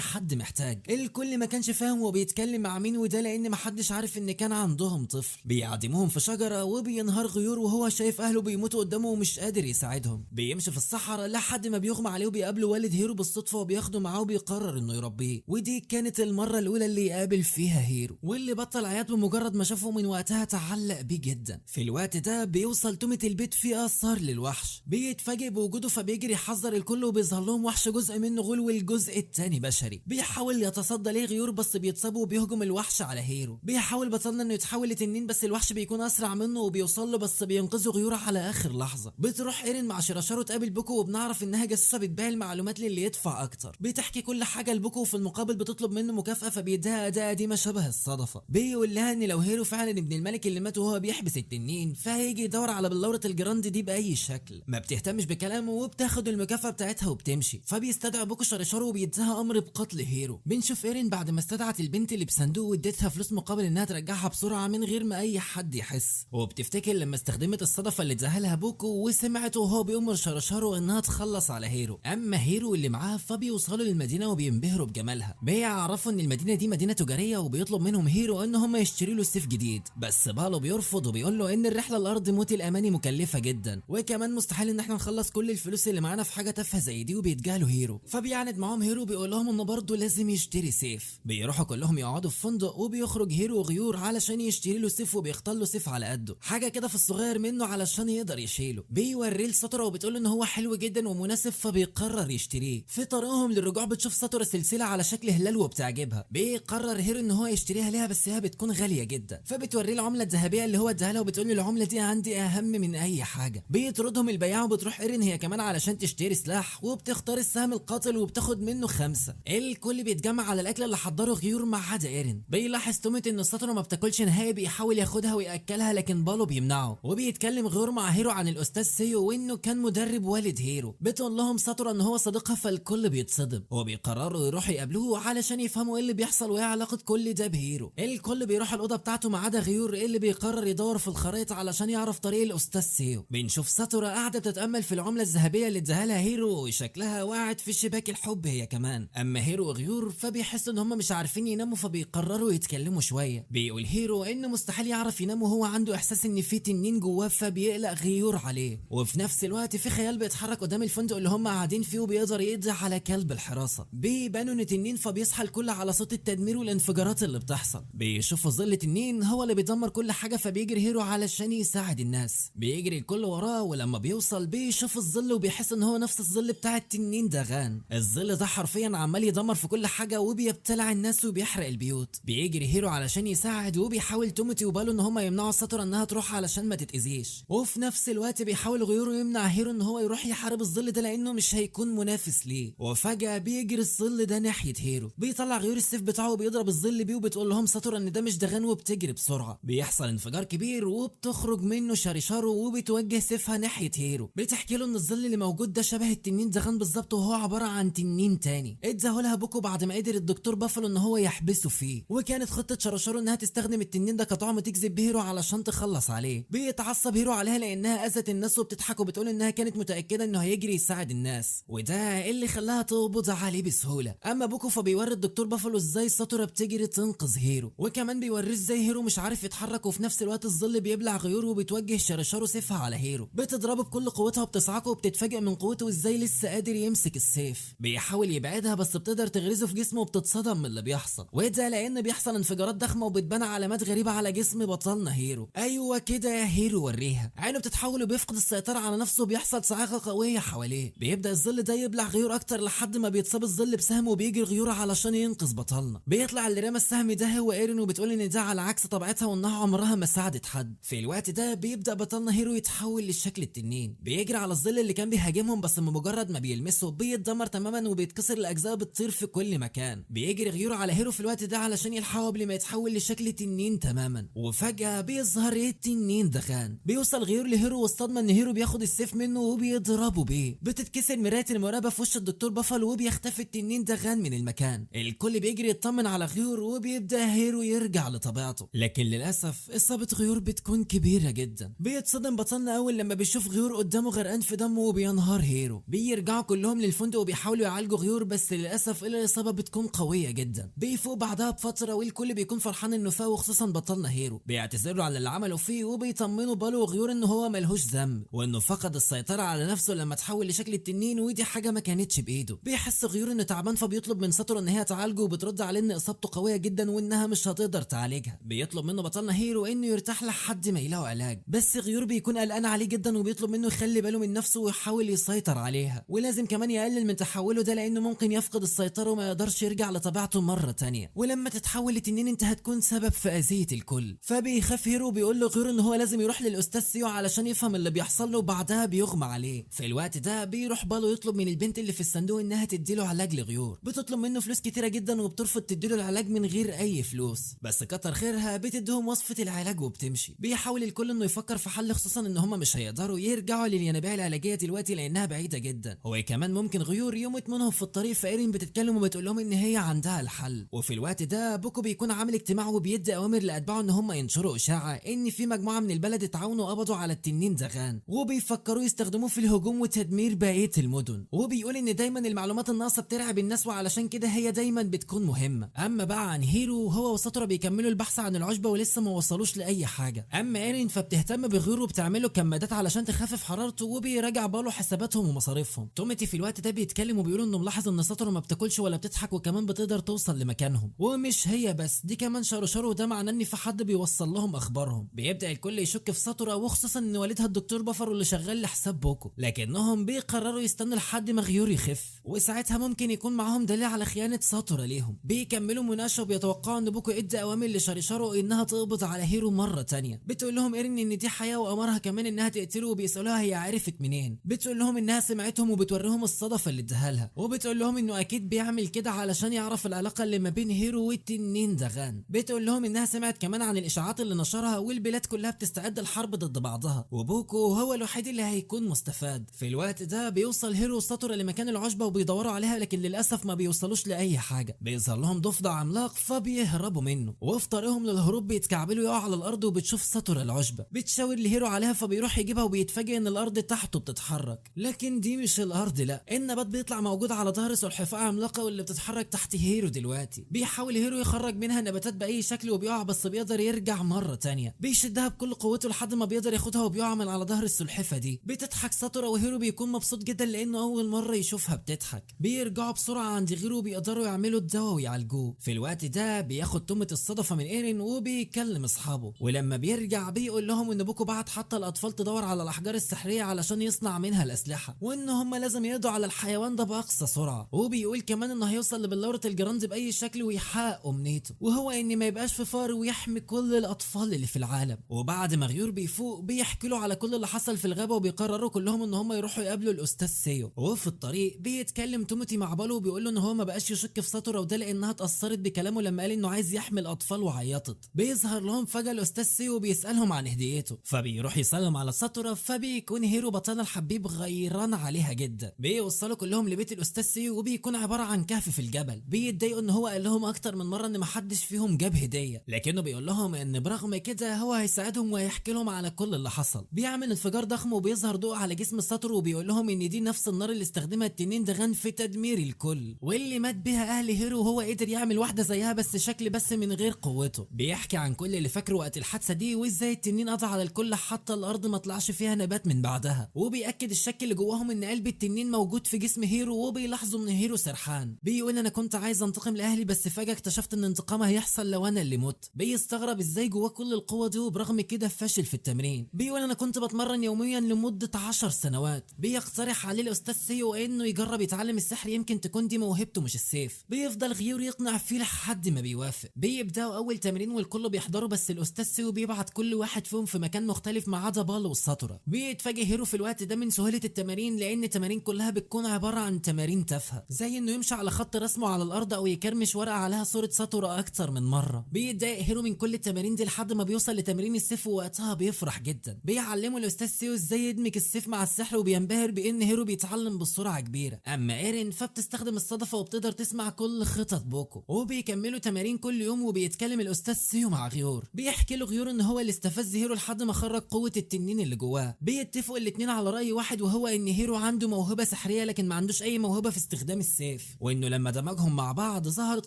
حد محتاج. الكل ما كانش فاهم هو بيتكلم مع مين، وده لان ما حدش عارف ان كان عندهم طفل. بيعدموهم في شجرة وبينهار غيور وهو شايف اهله بيموتوا قدامه ومش قادر يساعدهم. بيمشي في الصحراء لحد ما بيغمى عليه وبيقابله والد هيرو بالصدفة وبياخده معاه وبيقرر انه يربيه. ودي كانت المرة الاولى اللي يقابل فيها هيرو، واللي بطل عياط بمجرد ما شافه من وقتها تعلق بيه جدا. في الوقت ده بيوصل تومة البيت فيه اثار للوحش، بيتفاجئ بوجوده فبيجري يحذر الكل، وبيظهر لهم وحش جزء منه غول والجزء الثاني بشري. بيحاول يتصدى ليه غيور بس بيتصاب وبيهجم الوحش على هيرو. بيحاول بطلنا انه يتحول لتنين بس الوحش بيكون اسرع منه وبيوصل له، بس بينقذه غيور على اخر لحظة. بتروح ايرين مع شرشارو تقابل بوكو، وبنعرف انها جاسوسه بتبيع المعلومات للي يدفع اكتر. بتحكي كل حاجة لبوكو وفي المقابل بتطلب منه مكافاة، فبيديها اداه قديمة شبه الصدفة. بيقول لها ان لو هيرو فعلا ابن الملك اللي مات وهو بيحبس التنين فهيجي يدور على بلوره الجراند دي باي شكل. ما بتهتمش بكلامه وبتاخد المكافاة بتاعتها وبتمشي. فبيستدعي بوكو شرشارو وبيديها امر بقتل هيرو. بنشوف ايرين بعد ما استدعت البنت اللي بصندوق واديتها فلوس مقابل انها ترجعها بسرعة من غير ما اي حد يحس. وبتفتكر لما استخدمت الصدفة اللي اداها لها بوكو وسمعته وهو بيأمر شرشارو انها تخلص على هيرو. اما هيرو اللي معاه فبيوصلوا للمدينة وبينبهروا بجمالها. بيعرفوا ان المدينة دي مدينة تجارية، وبيطلب منهم هيرو ان هم يشتري له سيف جديد، بس بالو بيرفض وبيقول له ان الرحلة الارض موت الاماني مكلفة جدا، وكمان مستحيل ان احنا نخلص كل الفلوس اللي معانا في حاجة تافهة زي دي. وبيتجاهلوا هيرو، فبيعند معاهم هيرو بيقول لهم انه برضه لازم يشتري سيف. بيروحوا كلهم يقعدوا في فندق، وبيخرج هيرو وغيور علشان يشتري له سيف، وبيختار له سيف على قده، حاجة كده في الصغير منه علشان يقدر يشيله. بيوريه لساتورا وبتقول ان هو حلو جدا ومناسب، فبيقرر يشتريه. في طريقهم للرجوع بتشوف ساتورا سلسلة على شكل هلال وبتعجبها، بيقرر هيرو ان هو يشتريها ليها، بس هي بتكون غالية جدا. فبتوريه العملة الذهبية اللي هو اداها لها وبتقول له العملة دي عندي اهم من اي حاجة. بيطردهم البياع وبتروح ايرين هي كمان علشان تشتري سلاح، وبتختار السهم القاتل وبتاخد منه 5. الكل بيتجمع على الاكل اللي حضره غيور ما عدا ايرين. بيلاحظ تومت ان ساتورا ما بتاكلش نهائي، بيحاول ياخدها وياكلها لكن بالو بيمنعه. وبيتكلم غيور مع هيرو عن الاستاذ سيو وانه كان مدرب والد هيرو. بتقول لهم ساتورا ان هو صديقها، فالكل بيتصدم وبيقرروا يروحوا يقابلوه علشان يفهموا ايه اللي بيحصل وايه علاقة كل ده بهيرو. الكل بيروح الاوضة بتاعته ما عدا غيور اللي بيقرر يدور في الخرائط علشان يعرف طريق الاستاذ سيو. بنشوف ساتورا قاعدة بتتامل في العملة الذهبية اللي اداها لها هيرو وشكلها وقعت في شباك الحب هي كمان. اما هيرو وغيور فبيحسوا ان هم مش عارفين يناموا، فبيقرروا يتكلموا شوية. بيقول هيرو انه مستحيل يعرف ينام وهو عنده احساس ان في تنين جواه، فبيقلق غيور عليه. وفي نفس الوقت في خيال بيتحرك قدام الفندق اللي هم قاعدين فيه وبيقدر يقضي على كلب الحراسة. بيبانوا ان تنين، فبيصحى الكل على صوت التدمير والانفجارات اللي بتحصل. بيشوفوا ظل تنين هو اللي بيدمر كل حاجة، فبيجري هيرو علشان يساعد الناس. بيجري الكل وراه، ولما بيوصل بيشوف الظل وبيحس ان هو نفس الظل بتاع التنين دغان. الظل ده حرفيا عمال يدمر في كل حاجة وبيبتلع الناس وبيحرق البيوت. بيجري هيرو علشان يساعد، وبيحاول تومتي وبالو ان هم يمنعوا ساتورا انها تروح علشان ما تتاذيش. وفي نفس الوقت بيحاول غيوره يمنع هيرو ان هو يروح يحارب الظل ده لانه مش هيكون منافس ليه. وفجاة بيجري الظل ده ناحية هيرو، بيطلع غيور السيف بتاعه وبيضرب الظل بيه، وبتقول لهم ساتورا ان ده مش دغان وبتجري بسرعة. بيحصل انفجار كبير وبتخرج منه شاريشارو وبتوجه سيفها ناحية هيرو. بتحكي له ان الظل اللي موجود ده شبه التنين دغان بالظبط، وهو عبارة عن تنين تاني اداهولها بوكو بعد ما قدر الدكتور بافلو ان هو يحبسه فيه. وكانت خطه شاريشارو انها تستخدم التنين ده كطعم تجذب بيه هيرو علشان تخلص عليه. بيتعصب هيرو عليها لانها اذت الناس، وبتضحك وبتقول انها كانت متاكدة انه هيجري يساعد الناس، وده اللي خلاها تقبض عليه بسهولة. اما بوكو فبيوري الدكتور بافلو ازاي ساتورا بتجري تنقذ هيرو، وكمان بيوريه ازاي هيرو مش عارف يتحرك وفي نفس الوقت الظل بيبلع بيبلع غيور وبتوجه شرشارو سيفها على هيرو، بتضربه بكل قوتها وبتصعقه وبتتفاجئ من قوته وازاي لسه قادر يمسك السيف. بيحاول يبعدها بس بتقدر تغرزه في جسمه وبتتصدم من اللي بيحصل، وده لان بيحصل انفجارات ضخمة وبتبان علامات غريبة على جسم بطلنا هيرو. ايوه كده يا هيرو وريها. عينه بتتحول وبيفقد السيطرة على نفسه وبيحصل صاعقة قوية حواليه. بيبدا الظل ده يبلع غيور اكتر لحد ما بيتصاب الظل بسهم وبيجري غيور علشان ينقذ بطلنا. بيطلع اللي رمى السهم ده هو ايرين، وبتقول ان ده على عكس طبيعتها وانها عمرها ما ساعدت حد. في الوقت ده بيبدا بطلنا هيرو يتحول للشكل التنين، بيجري على الظل اللي كان بيهاجمهم، بس بمجرد ما بيلمسه بيتدمر تماما وبيتكسر لاجزاء بتطير في كل مكان. بيجري غيور على هيرو في الوقت ده علشان يلحقه قبل ما يتحول لشكل تنين تماما، وفجاة بيظهر التنين دخان. بيوصل غيور لهيرو والصدمه ان هيرو بياخد السيف منه وبيضربه بيه. بتتكسر مراية المراقبة في وش الدكتور بافالو وبيختفي التنين دخان من المكان. الكل بيجري يطمن على غيور وبيبدا هيرو يرجع لطبيعته، لكن للاسف اصابه غيور بتكون كبيرة جدا. بيتصدم بطلنا اول لما بيشوف غيور قدامه غرقان في دمه وبينهار هيرو. بيرجعوا كلهم للفندق وبيحاولوا يعالجوا غيور، بس للاسف الاصابة بتكون قوية جدا. بيفوق بعدها بفترة والكل بيكون فرحان انه فاق، وخصوصا بطلنا هيرو. بيعتذر له على اللي عمله فيه وبيطمنوا بالو وغيور ان هو ملهوش ذنب وانه فقد السيطرة على نفسه لما تحول لشكل التنين، ودي حاجة ما كانتش بايده. بيحس غيور انه تعبان فبيطلب من ساتورا ان هي تعالجه، وبترد عليه ان اصابته قوية جدا وانها مش هتقدر تعالجها. بيطلب منه بطلنا هيرو انه يرتاح لحد ما يلاقوا علاج، بس غيور بيكون قلقان عليه جدا وبيطلب منه يخلي باله من نفسه ويحاول يسيطر عليها، ولازم كمان يقلل من تحوله ده لانه ممكن يفقد السيطرة وما يقدرش يرجع لطبيعته مرة تانية، ولما تتحول لتنين انت هتكون سبب في اذيه الكل. فبيخاف هيرو وبيقول له غيور ان هو لازم يروح للاستاذ سيو علشان يفهم اللي بيحصل له، وبعدها بيغمى عليه. في الوقت ده بيروح بالو يطلب من البنت اللي في الصندوق انها تديله علاج لغيور. بتطلب منه فلوس كتيرة جدا وبترفض تديله العلاج من غير اي فلوس، بس كتر خيرها بتديهم وصفه العلاج وبتمشي. بيحاول الكل انه يفكر في حل، خصوصا ان هم مش هيقدروا يرجعوا للينابيع العلاجية دلوقتي لانها بعيدة جدا، هو كمان ممكن غيور يموت منهم في الطريق. فايرين بتتكلم وبتقول لهم ان هي عندها الحل. وفي الوقت ده بوكو بيكون عامل اجتماع وبيدي اوامر لاتباعه ان هم ينشروا اشاعة ان في مجموعة من البلد اتعاونوا وقبضوا على التنين زغان وبيفكروا يستخدموه في الهجوم وتدمير بقية المدن، وبيقول ان دايما المعلومات الناقصة بترعب الناس وعلشان كده هي دايما بتكون مهمة. اما بقى عن هيرو، هو وساتورا بيكملوا البحث عن العشبه ولسه ما وصلوش لاي حاجة. اما ايرين فبتهتم بغيره وبتعمله كمادات علشان تخفف حرارته، وبيراجع باله حساباتهم ومصاريفهم. توميتي في الوقت ده بيتكلم وبيقول انه ملاحظ ان ساتورا ما بتاكلش ولا بتضحك وكمان بتقدر توصل لمكانهم، ومش هي بس دي كمان شاروشارو، وده معناه ان في حد بيوصل لهم اخبارهم. بيبدا الكل يشك في ساتورا، وخصوصا ان والدها الدكتور بافر اللي شغال لحساب بوكو، لكنهم بيقرروا يستنوا لحد ما غيور يخف، وساعتها ممكن يكون معاهم دليل على خيانة ساتورا ليهم. بيكملوا مناقشة وبيتوقعوا ان بوكو ادى اوامر لشاريشارو انها تقبض على هيرو مرة تانية. بتقول لهم ايرين ان دي حياة وامرها كمان انها تقتله، وبيسالوها هي عرفت منين. بتقول لهم انها سمعتهم وبتوريهم الصدفة اللي اداها لها، وبتقول لهم انه اكيد بيعمل كده علشان يعرف العلاقة اللي ما بين هيرو والتنين دغان. بتقول لهم انها سمعت كمان عن الاشاعات اللي نشرها والبلاد كلها بتستعد الحرب ضد بعضها، وبوكو هو الوحيد اللي هيكون مستفاد. في الوقت ده بيوصل هيرو وساتورا لمكان العشبه وبيدوروا عليها، لكن للاسف ما بيوصلوش لاي حاجة. بيظهر لهم ضفدع عملاق فبيهربوا منه، وفي طريقهم للهروب بيتكعبلوا يقعوا على الارض، وبتشوف ساتورا العشبه بتشاور لهيرو عليها فبيروح يجيبها، وبيتفاجئ ان الارض تحته بتتحرك، لكن دي مش الارض، لا النبات بيطلع موجود على ظهر سلحفاة عملاقة واللي بتتحرك تحت هيرو دلوقتي. بيحاول هيرو يخرج منها نباتات باي شكل وبيقع، بس بيقدر يرجع مرة تانية. بيشدها بكل قوته لحد ما بيقدر ياخدها وبيقع من على ظهر السلحفاة دي. بتضحك ساتورا وهيرو بيكون مبسوط جدا لانه اول مرة يشوفها بتضحك. بيرجعوا بسرعة عند غيرو وبيقدروا يعملوا الدواء ويعالجوه. في الوقت ده بياخد تومة الصدفة من ايرين وبيكلم اصحابه، ولما بيرجع بيقول لهم ان بوكو بعت حتى الاطفال تدور على الاحجار السحريه علشان يصنع منها الاسلحة، وان هم لازم يقضوا على الحيوان ده باقصى سرعة. وبيقول كمان انه هيوصل لبلوره الجراند باي شكل ويحقق امنيته، وهو ان ما يبقاش في فار ويحمي كل الاطفال اللي في العالم. وبعد ما غيور بيفوق بيحكي له على كل اللي حصل في الغابة، وبيقرروا كلهم ان هم يروحوا يقابلوا الاستاذ سيو. وفي الطريق بيتكلم توموتي مع بالو وبيقول له ان هو ما بقاش يشك في ساتورا، وده لانها اتاثرت بكلامه لما قال انه عايز يحمي الاطفال وعيطت. بيظهر لهم فجاة الاستاذ سيو وبيسالهم عن هديته، فبيروح يسلم على ساتورا، فبيكون هيرو بطلنا الحبيب غيران عليها جدا. بيوصلوا كلهم لبيت الاستاذ سيو وبيكون عبارة عن كهف في الجبل. بيتضايقوا ان هو قال لهم اكتر من مرة ان محدش فيهم جاب هديه، لكنه بيقول لهم ان برغم كده هو هيساعدهم وهيحكي لهم على كل اللي حصل. بيعمل انفجار ضخم وبيظهر ضوء على جسم ساتورا، وبيقول لهم ان دي نفس النار اللي استخدمها التنين دغان في تدمير الكل، واللي مات بيها اهل هيرو، وهو قدر يعمل واحدة زيها بس شكل بس من غير قوته. بيحكي عن كل اللي فاكره وقت الحادثة دي وازاي وازاي التنين قضى على الكل حتى الارض ما طلعش فيها نبات من بعدها. وبيأكد الشك اللي جواهم ان قلب التنين موجود في جسم هيرو، وبيلاحظوا ان هيرو سرحان. بيقول انا كنت عايز انتقم لاهلي بس فجأة اكتشفت ان انتقامها هيحصل لو انا اللي مت. بيستغرب ازاي جواه كل القوة دي وبرغم كده فاشل في التمرين. بيقول انا كنت بتمرن يوميا لمدة 10 سنوات. بيقترح عليه الاستاذ سيو انه يجرب يتعلم السحر، يمكن تكون دي موهبته مش السيف. بيفضل غيور يقنع فيه لحد ما بيوافق. بيبداوا اول تمرين والكل بيحضره، بس الاستاذ سيو بيبعت كل واحد فيهم في مكان مختلف ما عدا بالو والساتورا. بيتفاجئ هيرو في الوقت ده من سهولة التمارين، لان التمارين كلها بتكون عبارة عن تمارين تافهة، زي انه يمشي على خط رسمه على الارض او يكرمش ورقة عليها صورة ساتورا اكتر من مرة. بيتضايق هيرو من كل التمارين دي لحد ما بيوصل لتمرين السيف، ووقتها بيفرح جدا. بيعلمه الاستاذ سيو ازاي يدمج السيف مع السحر، وبينبهر بان هيرو بيتعلم بسرعة كبيرة. اما ايرين فبتستخدم الصدفة وبتقدر تسمع كل خطط بوكو. وبيكملوا تمارين كل يوم، وبيتكلم الاستاذ سيو مع غيور. بيحكي له غيور ان هو اللي استفز هيرو لحد ما خرج قوة التنين اللي جواه. بيتفقوا الاتنين على رأي واحد، وهو ان هيرو عنده موهبة سحرية لكن ما عندوش اي موهبة في استخدام السيف، وانه لما دمجهم مع بعض ظهرت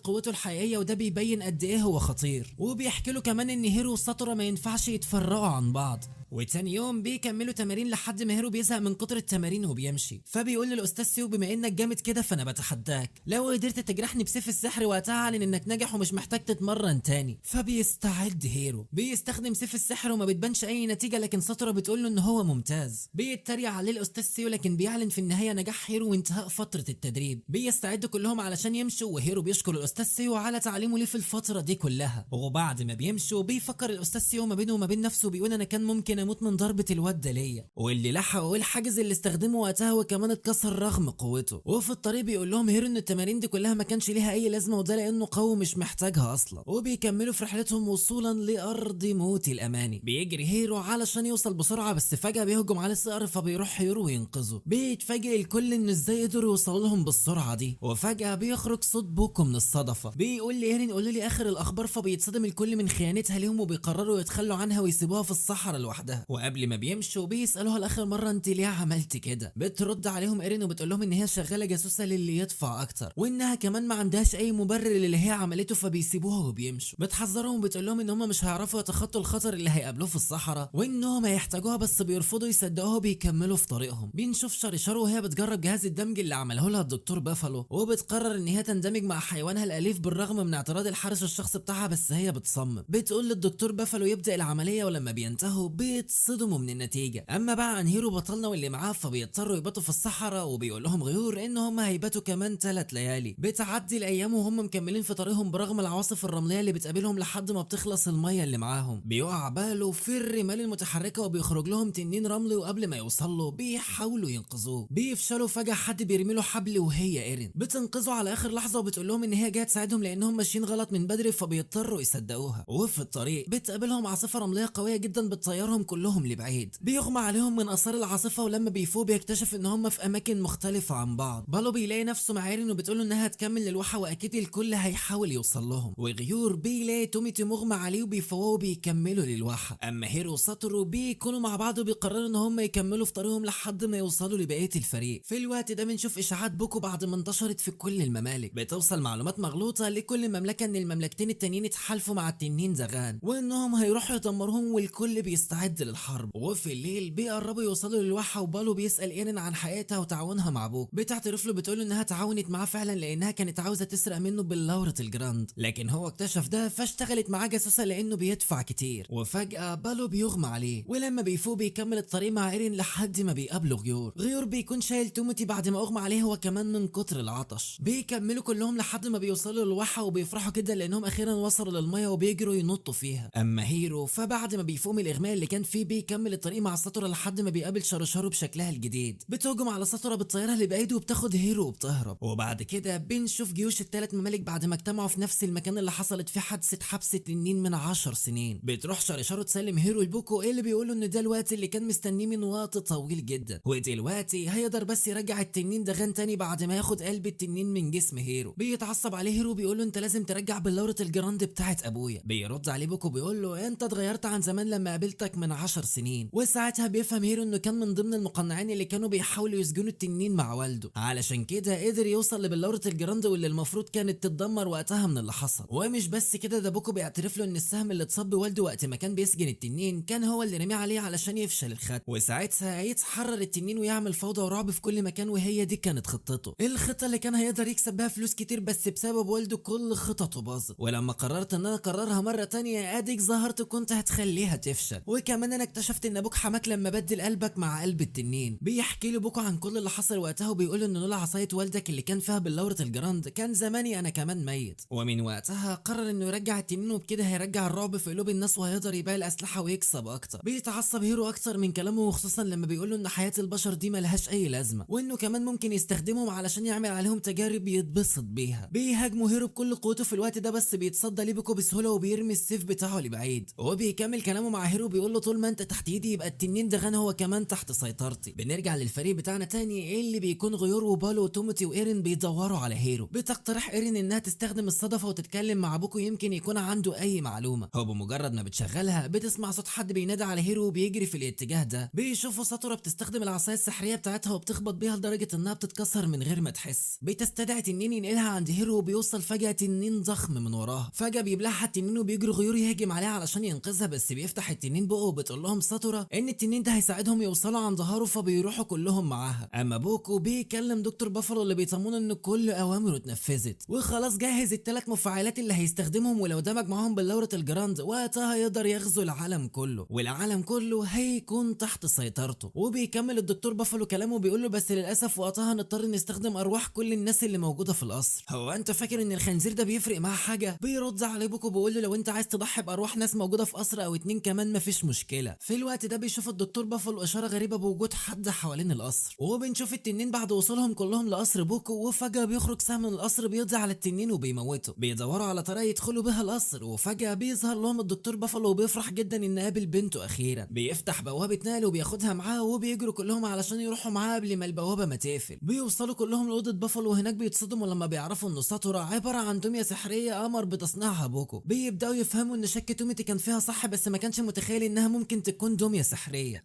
قوته الحقيقية، وده بيبين قد ايه هو خطير. وبيحكي له كمان ان هيرو وساتورا ما ينفعش يتفرقوا عن بعض. وتاني يوم بيكملوا تمارين لحد ما هيرو بيزهق من كتر التمارين وبيمشي. فبيقول للاستاذ سيو بما انك جامد كده فانا بتحداك، لو قدرت تجرحني بسيف السحر وقتها اعلن انك ناجح ومش محتاج تتمرن تاني. فبيستعد هيرو، بيستخدم سيف السحر وما بتبانش اي نتيجة، لكن ساتورا بتقول له ان هو ممتاز. بيتريق عليه الاستاذ سيو، لكن بيعلن في النهاية نجاح هيرو وانتهاء فترة التدريب. بيستعدوا كلهم علشان يمشوا، وهيرو بيشكر الاستاذ سيو على تعليمه ليه في الفترة دي كلها. وبعد ما بيمشوا بيفكر الاستاذ سيو ما بينه وما بين نفسه، بيقول انا كان ممكن اموت من ضربه الواد ده ليا، واللي لحقه الحاجز اللي استخدمه وقتها وكمان اتكسر رغم قوته. وفي الطريق بيقول لهم هيرو ان التمارين دي كلها ما كانش ليها اي لازمه، وده لانه قوي مش محتاجها اصلا. وبيكملوا في رحلتهم وصولا لارض موت الاماني. بيجري هيرو علشان يوصل بسرعة، بس فجاة بيهجم على الصقر، فبيروح هيرو وينقذه. بيتفاجئ الكل انه ازاي قدروا يوصلوا لهم بالسرعة دي. وفجاة بيخرج صوت بوكو من الصدفة، بيقول لايرين قولوا لي اخر الاخبار. فبيتصدم الكل من خيانتها ليهم، وبيقرروا يتخلوا عنها ويسيبوها في الصحراء لوحدها. وقبل ما بيمشوا بيسالوها لاخر مرة انت ليه عملت كده؟ بترد عليهم ايرين وبتقول لهم ان هي شغالة جاسوسه للي يدفع اكتر، وانها كمان ما عندهاش اي مبرر للي هي عملته، فبيسيبوها وبيمشوا. بتحذرهم وبتقول لهم ان هم مش هيعرفوا يتخطوا الخطر اللي هيقابلوه في الصحراء، وانهم هيحتاجوها، بس بيرفضوا يصدقوها وبيكملوا في طريقهم. بنشوف شاريشارو وهي بتجرب جهاز الدمج اللي عمله لها الدكتور بافالو، وبتقرر ان هي تندمج مع حيوانها الاليف بالرغم من اعتراض الحارس الشخصي بتاعها، بس هي بتصمم. بتقول للدكتور بافالو يبدا العملية، ولما بينتهوا بيتصدموا من النتيجة. اما بقى عن هيرو بطلنا واللي معاه فبيضطروا يباتوا في الصحراء، وبيقول لهم غيور ان هم هيباتوا كمان 3 ليالي. بتعدي الايام وهم مكملين في طريقهم برغم العواصف الرملية اللي بتقابلهم لحد ما بتخلص المية اللي معاهم. بيقع باله في الرمال المتحركة وبيخرج لهم تنين رملي، وقبل ما يوصل له بيحاولوا ينقذوه، بيفشلوا. فجاة حد بيرمي له حبل وهي ايرين بتنقذه على اخر لحظة، وبتقول لهم ان هي جاية تساعدهم لانهم ماشيين غلط من بدري، فبيضطروا يصدقوها. وفي الطريق بتقابلهم عاصفة رمليه قوية جدا بتطيرهم كلهم لبعيد. بيغمى عليهم من اثار العاصفة، ولما بيفوق بيكتشف ان هم في اماكن مختلفة عن بعض. بالو بيلاقي نفسه مع ايرين وبتقول له انها هتكمل للواحه واكيد الكل هيحاول يوصل لهم. وغيور بيلاقي توميتي مغمى عليه وبيفوقوا وبيكملوا للواحه. اما هيرو وساتورو بيكونوا مع بعض وبيقرروا ان هم يكملوا في طريقهم لحد ما يوصلوا لبقية الفريق. في الوقت ده بنشوف اشاعات بوكو بعد ما انتشرت في كل الممالك. بتوصل معلومات مغلوطة لكل مملكة ان المملكتين التانيين اتحالفوا مع التنين زغان، وانهم هيروحوا يدمروهم، والكل بيستعد للحرب. وفي الليل بيقربوا يوصلوا للواحه، وبالو بيسال ايرين عن حقيقتها وتعاونها مع بوكو. بتعترف له بتقول انها تعاونت معاه فعلا لانها كانت عاوزه تسرق منه بلورة الجراند، لكن هو اكتشف ده فاشتغلت معاه جاسوسه لانه بيدفع كتير. وفجاة بالو بيغمى عليه، ولما بيفوق بيكمل الطريق مع ايرين لحد ما بيقابلوا غيور. غيور بيكون شايل تومتي بعد ما اغمى عليه هو كمان من كتر العطش. بيكملوا كلهم لحد ما بيوصلوا للواحه، وبيفرحوا جدا لانهم اخيرا وصلوا للمية وبيجروا ينطوا فيها. اما هيرو فبعد ما بيفوق من الاغماء اللي كان فيه بيكمل الطريق مع ساتورا لحد ما بيقابل شاروشارو بشكلها الجديد. بتهجم على ساتورا بتطيرها لبعيد وبتاخد هيرو وبتهرب. وبعد كده بنشوف جيوش الثلاث ممالك بعد ما اجتمعوا في نفس المكان اللي حصلت فيه حادثه حبس تنين من 10 سنين. بتروح شاريشارو تسلم هيرو لبوكو اللي بيقول له ان ده الوقت اللي كان مستنيه من وقت طويل جدا، ودلوقتي هيقدر بس يرجع التنين دغان تاني بعد ما ياخد قلب التنين من جسم هيرو. بيتعصب عليه هيرو بيقول له انت لازم ترجع بلورة الجراند بتاعت ابويا. بيرد عليه بوكو بيقول له انت اتغيرت عن زمان لما قابلتك من 10 سنين. وساعتها بيفهم هيرو انه كان من ضمن المقنعين اللي كانوا بيحاولوا يسجنوا التنين مع والده، علشان كده قدر يوصل لبلورة الجراند واللي المفروض كانت تتدمر وقتها من اللي حصل. ومش بس كده، ده بوكو بيعترف له ان السهم اللي اتصاب بوالده وقت ما كان بيسجن التنين كان هو اللي رمية عليه علشان يفشل الختم، وساعتها يتحرر التنين ويعمل فوضى ورعب في كل مكان، وهي دي كانت خطته، الخطة اللي كان هيقدر يكسب بيها فلوس كتير، بس بسبب والده كل خططه باظت. ولما قررت ان انا اكررها مرة تانية اديك ظهرت كنت هتخليها تفشل. وكمان انا اكتشفت ان ابوك حماك لما بدل قلبك مع قلب التنين. بيحكي له بوكو عن كل اللي حصل وقتها وبيقول ان لولا عصاية والدك اللي كان فيها بلورة الجراند كان زماني انا كمان ميت. ومن وقتها قرر انه يرجع التنين، وبكده هيرجع الرعب في قلوب الناس وهيقدر يبيع الاسلحة ويكسب اكتر. بيتعصب هيرو اكتر من كلامه، وخصوصا لما بيقول له ان حياة البشر دي ملهاش اي لازمه، وانه كمان ممكن يستخدمهم علشان يعمل عليهم تجارب يتبسط بيها. بيهاجموا هيرو بكل قوته في الوقت ده، بس بيتصدى لبوكو بسهولة وبيرمي السيف بتاعه لبعيد. وبيكمل كلامه مع هيرو بيقول له طول ما انت تحت ايدي يبقى التنين ده غنى هو كمان تحت سيطرتي. بنرجع للفريق بتاعنا تاني اللي بيكون غيور وبالو وتوموتي وايرين بيدوروا على هيرو. بتقترح ايرين انها تستخدم الصدفة وتتكلم مع بوكو يمكن يكون عنده اي معلومة. هو بمجرد ما بتشغلها بتسمع صوت حد بينادي على هيرو وبيجري في الاتجاه ده. بيشوفوا ساتورا بتستخدم العصاية السحريه بتاعتها وبتخبط بيها لدرجة انها بتتكسر من غير ما تحس. بتستدعي تنين ينقلها عند هيرو، وبيوصل فجاة تنين ضخم من وراها. فجاة بيبلعها التنين وبيجري غيور يهجم عليها علشان ينقذها، بس بيفتح التنين بقه وبتقول لهم ساتورا ان التنين ده هيساعدهم يوصلوا عند هارو، فبيروحوا كلهم معاها. اما بوكو بيكلم دكتور بافالو اللي بيطمنه ان كل اوامره اتنفذت وخلاص جهز الثلاث مفاعلات اللي هيستخدمهم، ولو دمج معاهم بلورة الجراند وقتها يقدر يغزو العالم كله والعالم كله هيكون تحت سيطرته. وبيكمل الدكتور بافالو كلامه بيقول له بس للاسف وقتها هنضطر نستخدم ارواح كل الناس اللي موجودة في القصر. هو انت فاكر ان الخنزير ده بيفرق معاه حاجة؟ بيرد عليه بوكو بيقول له لو انت عايز تضحي بارواح ناس موجودة في قصر او اتنين كمان مفيش مشكلة. في الوقت ده بيشوف الدكتور بافالو اشارة غريبة بوجود حد حوالين القصر، وبنشوف التنين بعد وصولهم كلهم لقصر بوكو، وفجاة بيخرج سهم من القصر بيقضي على التنين وبيموته. بيدوروا على طريقه يدخلوا بيها القصر، وفجاة بيظهر لهم الدكتور بافالو وبيفرح جدا ان قابل بنته اخيرا. بيفتح بوابه نقل وبياخدها معاه وبيجروا كلهم علشان يروحوا معاه قبل ما البوابة ما تقفل. بيوصلوا كلهم لاوضه بافالو، وهناك بيتصدموا لما بيعرفوا ان ساتورا عبارة عن دمية سحريه قمر بتصنعها بوكو. بيبداوا يفهموا ان شك توميتي كان فيها صح، بس ما كانش متخيل انها ممكن تكون دمية سحريه.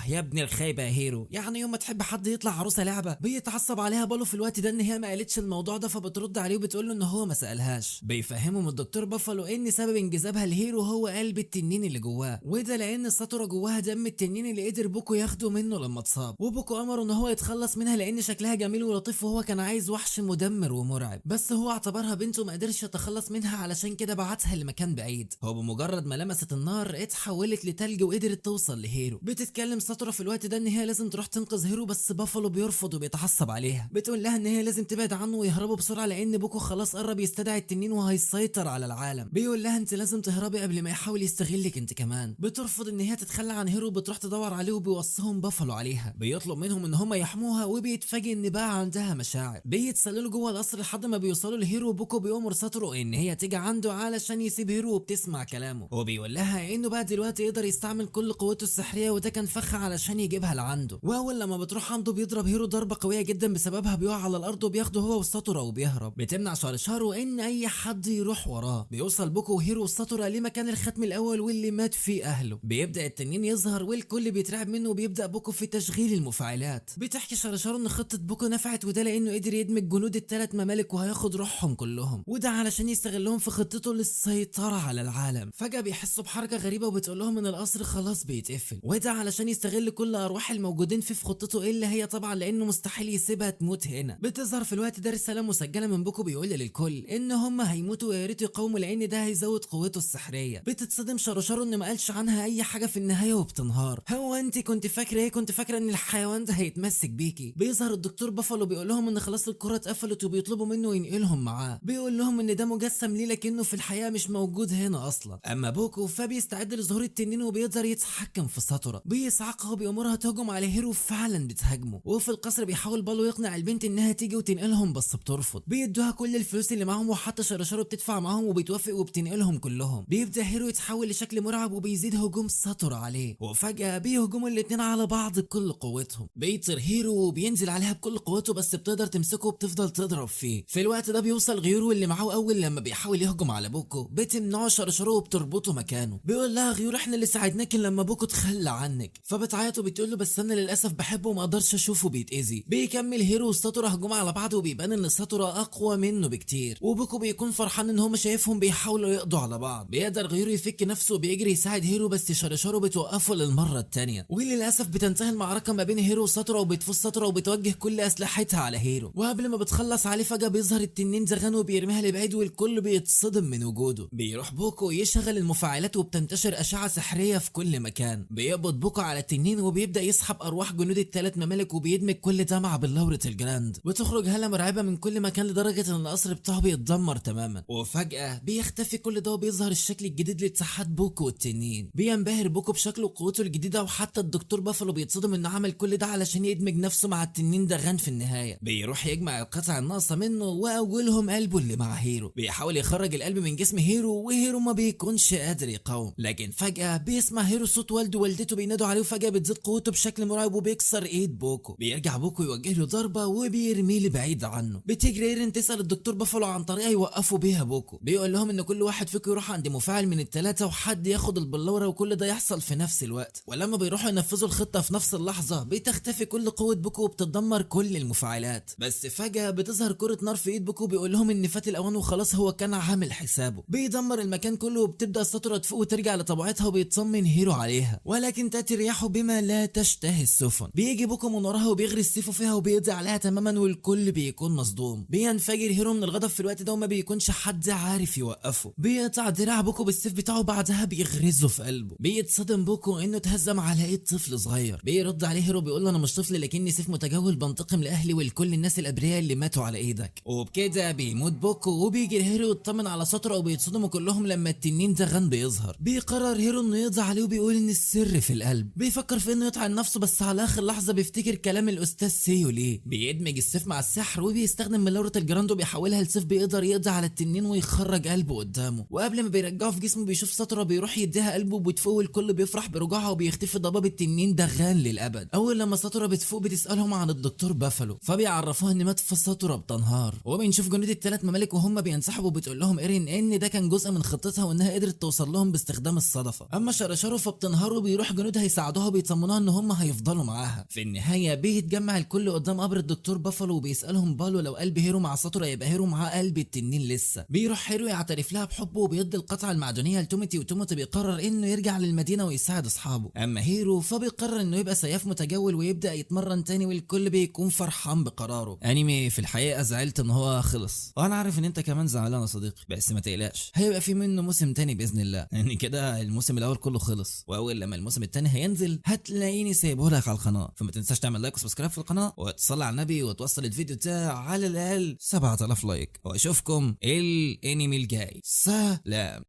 يا ابن الخايبة يا هيرو، يعني يوم ما تحب حد يطلع عروسه لعبه. بيتعصب عليها بالو في الوقت ده ان هي ما قالتش الموضوع ده، فبترد عليه وبتقول له ان هو ما سالهاش. بيفهمهم الدكتور بافالو ان سبب انجذابها لهيرو هو قلب التنين اللي جواه، وده لان ساتورا جواها دم التنين اللي قدر بوكو ياخده منه لما اتصاب، وبوكو امره ان هو يتخلص منها لان شكلها جميل ولطيف وهو كان عايز وحش مدمر ومرعب، بس هو اعتبرها بنته ما قدرش يتخلص منها علشان كده بعتها لمكان بعيد. هو بمجرد ما لمست النار اتحولت لتلج وقدرت توصل لهيرو. بتتكلم ساتورا في الوقت ده ان هي لازم تروح تنقذ هيرو، بس بافالو بيرفض وبيتعصب عليها. بتقول لها ان هي لازم تبعد عنه ويهربوا بسرعة لان بوكو خلاص قرب يستدعي التنين وهيسيطر على العالم. بيقول لها انت لازم تهربي قبل ما يحاول يستغلك انت كمان. بترفض ان هي تتخلى عن هيرو، بتروح تدور عليه وبيوصيهم بافالو عليها. بيطلب منهم ان هم يحموها، وبيتفاجئ ان بقى عندها مشاعر. بيتسللوا جوه القصر لحد ما بيوصلوا لهيرو. بوكو بيأمر ساتورو ان هي تيجي عنده علشان يسيب هيرو وبتسمع كلامه، وبيقول لها انه بقى دلوقتي يقدر يستعمل كل قوته السحريه وده كان فخ علشان يجيبها لعنده. واول لما بتروح عنده بيضرب هيرو ضربه قوية جدا بسببها بيقع على الارض وبياخده هو وساتورا وبيهرب. بتمنع شارشارو ان اي حد يروح وراه. بيوصل بوكو وهيرو وساتورا لمكان الختم الاول واللي مات فيه اهله. بيبدا التنين يظهر والكل بيترعب منه، وبيبدا بوكو في تشغيل المفاعلات. بتحكي شارشارو ان خطه بوكو نفعت، وده لانه قدر يدمج جنود الثلاث ممالك وهياخد روحهم كلهم، وده علشان يستغلهم في خطته للسيطرة على العالم. فجاة بيحسوا بحركة غريبة وبتقول لهم ان القصر خلاص بيتقفل، وده علشان يستغل كل ارواح الموجودين فيه في خطته اللي هي طبعا لانه مستحيل يسيبها تموت هنا. بتظهر في الوقت ده رسالة مسجله من بوكو بيقول للكل ان هم هيموتوا ويا ريت يقاوموا لان ده هيزود قوته السحريه. بتتصدم شاروشارو ان ما قالش عنها اي حاجة في النهاية وبتنهار. هو انت كنت فاكره ايه؟ كنت فاكره ان الحيوان ده هيتمسك بيكي؟ بيظهر الدكتور بافالو بيقول لهم ان خلاص الكره اتقفلت وبيطلبوا منه ينقلهم معاه. بيقول لهم ان ده مجسم ليه لكنه في الحقيقة مش موجود هنا اصلا. اما بوكو فبيستعد لظهور التنين وبيقدر يتحكم في ساتورا. بيصعقها وبيأمرها تهجم على هيرو، فعلا بتهاجمه. وفي القصر بيحاول بالو يقنع البنت انها تيجي وتنقلهم بس بترفض. بيدوها كل الفلوس اللي معاهم وحتى شرشرو بتدفع معاهم وبيتوافق وبتنقلهم كلهم. بيبدا هيرو يتحول لشكل مرعب وبيزيد هجوم ساتورا عليه، وفجاة بيهجموا الاتنين على بعض بكل قوتهم. بيطير هيرو وبينزل عليها بكل قوته بس بتقدر تمسكه وبتفضل تضرب فيه. في الوقت ده بيوصل غيورو اللي معاه، اول لما بيحاول يهجم على بوكو بتمنعه شرشرو وبتربطه مكانه. بيقول لها غيورو احنا اللي ساعدناك لما بوكو تخلى عنك. فبتعيط وبتقول له بس انا للاسف بحبه وما اقدرش اشوفه بيتاذي. بيكمل هيرو وساتورا هجوم على بعض، وبيبان ان ساتورا اقوى منه بكتير، وبوكو بيكون فرحان ان هما شايفهم بيحاولوا يقضوا على بعض. بيقدر غيره يفك نفسه وبيجري يساعد هيرو، بس شارشارو بتوقفه للمرة الثانية، وللاسف بتنتهي المعركة ما بين هيرو وساتورا، وبتفوز ساتورا وبتوجه كل اسلحتها على هيرو، وقبل ما بتخلص عليه فجاة بيظهر التنين زغان وبيرميها لبعيد، والكل بيتصدم من وجوده. بيروح بوكو يشغل المفاعلات وبتنتشر اشعه سحريه في كل مكان. بيقبض بوكو على التنين وبيبدا يسحب ارواح جنود الثلاث ممالك، وبيدمج كل ده مع بلورة الجراند. بتخرج هالة مرعبة من كل مكان لدرجة ان القصر بتاعه بيتدمر تماما، وفجاة بيختفي كل ده وبيظهر الشكل الجديد لاتحاد بوكو والتنين. بينبهر بوكو بشكله وقوته الجديدة، وحتى الدكتور بافالو بيتصدم انه عمل كل ده علشان يدمج نفسه مع التنين دغان. في النهاية بيروح يجمع القطع الناقصة منه، واولهم قلبه اللي مع هيرو. بيحاول يخرج القلب من جسم هيرو، وهيرو ما بيكونش قادر يقاوم، لكن فجاة بيسمع هيرو صوت والده ووالدته بينادوا عليه، وفجاة بتزيد قوته بشكل مرعب وبيكسر ايد بوكو. بيرجع بوكو يوجه له ضربه وبيرميه لبعيد عنه. بتجري ايرين تسال الدكتور بافالو عن طريقه يوقفوا بيها بوكو، بيقول لهم ان كل واحد فيكم يروح عند مفاعل من الثلاثة وحد ياخد البلوره، وكل ده يحصل في نفس الوقت. ولما بيروحوا ينفذوا الخطة في نفس اللحظة بتختفي كل قوة بوكو وبتتدمر كل المفاعلات. بس فجاة بتظهر كره نار في ايد بوكو، بيقول لهم ان فات الاوان وخلاص هو كان عامل حسابه. بيدمر المكان كله وبتبدا ساتورا تفوق وترجع لطبيعتها، وبيتصمن هيرو عليها، ولكن تاتي رياحه بما لا تشتهي السفن. بيجي بوكو من وراها وبيغرس سيفه فيها وبيقضي عليها تماما، والكل بيكون مصدوم. بينفجر هيرو من الغضب في الوقت ده وما بيكونش حد عارف يوقفه. بيقطع دراع بوكو بالسيف بتاعه، بعدها بيغرزه في قلبه. بيتصدم بوكو انه اتهزم على ايد طفل صغير. بيرد عليه هيرو بيقول له انا مش طفل لكني سيف متجول بنتقم لاهلي ولكل الناس الابرياء اللي ماتوا على ايدك. وبكده بيموت بوكو، وبيجي هيرو يطمن على ساتورا، وبيتصدموا كلهم لما التنين دغان بيظهر. بيقرر هيرو انه يقضي عليه وبيقول ان السر في القلب. بيفكر في انه يطعن نفسه، بس على اخر لحظة بيفتكر كلام الاستاذ سيو ليه. بيدمج السيف مع السحر وبيستخدم بلورة الجراند وبيحولها لسيف بيقدر يقضي على التنين ويخرج قلبه قدامه. وقبل ما بيرجعه في جسمه بيشوف ساتورا بيروح يديها قلبه وبتفوق، والكل بيفرح برجوعها وبيختفي ضباب التنين دغان للابد. اول لما ساتورا بتفوق بتسالهم عن الدكتور بافالو، فبيعرفوها ان مات، فساتورا بتنهار. وبنشوف جنود الثلاث ممالك وهم بينسحبوا، بتقول لهم ايرين ان ده كان جزء من خطتها وانها قدرت توصل لهم باستخدام الصدفة. اما شارشارو فبتنهار وبيروح جنودها يساعدوها وبيطمنوها ان هم هيفضلوا معاها. في النهاية بيتجمع الكل قدام قبر الدكتور بافالو، وبيسالهم بالو لو قلب هيرو مع ساتورا يبقى هيرو معاه قلب التنين لسه. بيروح هيرو يعترف لها بحبه وبيدي القطعة المعدنية لتومتي، وتومتي بيقرر انه يرجع للمدينة ويساعد اصحابه. اما هيرو فبيقرر انه يبقى سياف متجول ويبدا يتمرن تاني، والكل بيكون فرحان بقراره. انمي في الحقيقة زعلت ان هو خلص، وانا عارف ان انت كمان زعلان يا صديقي، بس ما تقلقش هيبقى في منه موسم تاني باذن الله، لان كده الموسم الاول كله خلص، واول لما الموسم التاني هينزل هتلاقيني سايبه لك على القناة. فما تنساش تعمل like و subscribe في القناة وتصلي على النبي وتوصل الفيديو ده على الاقل 7000 like، واشوفكم الانمي الجاي. سلام.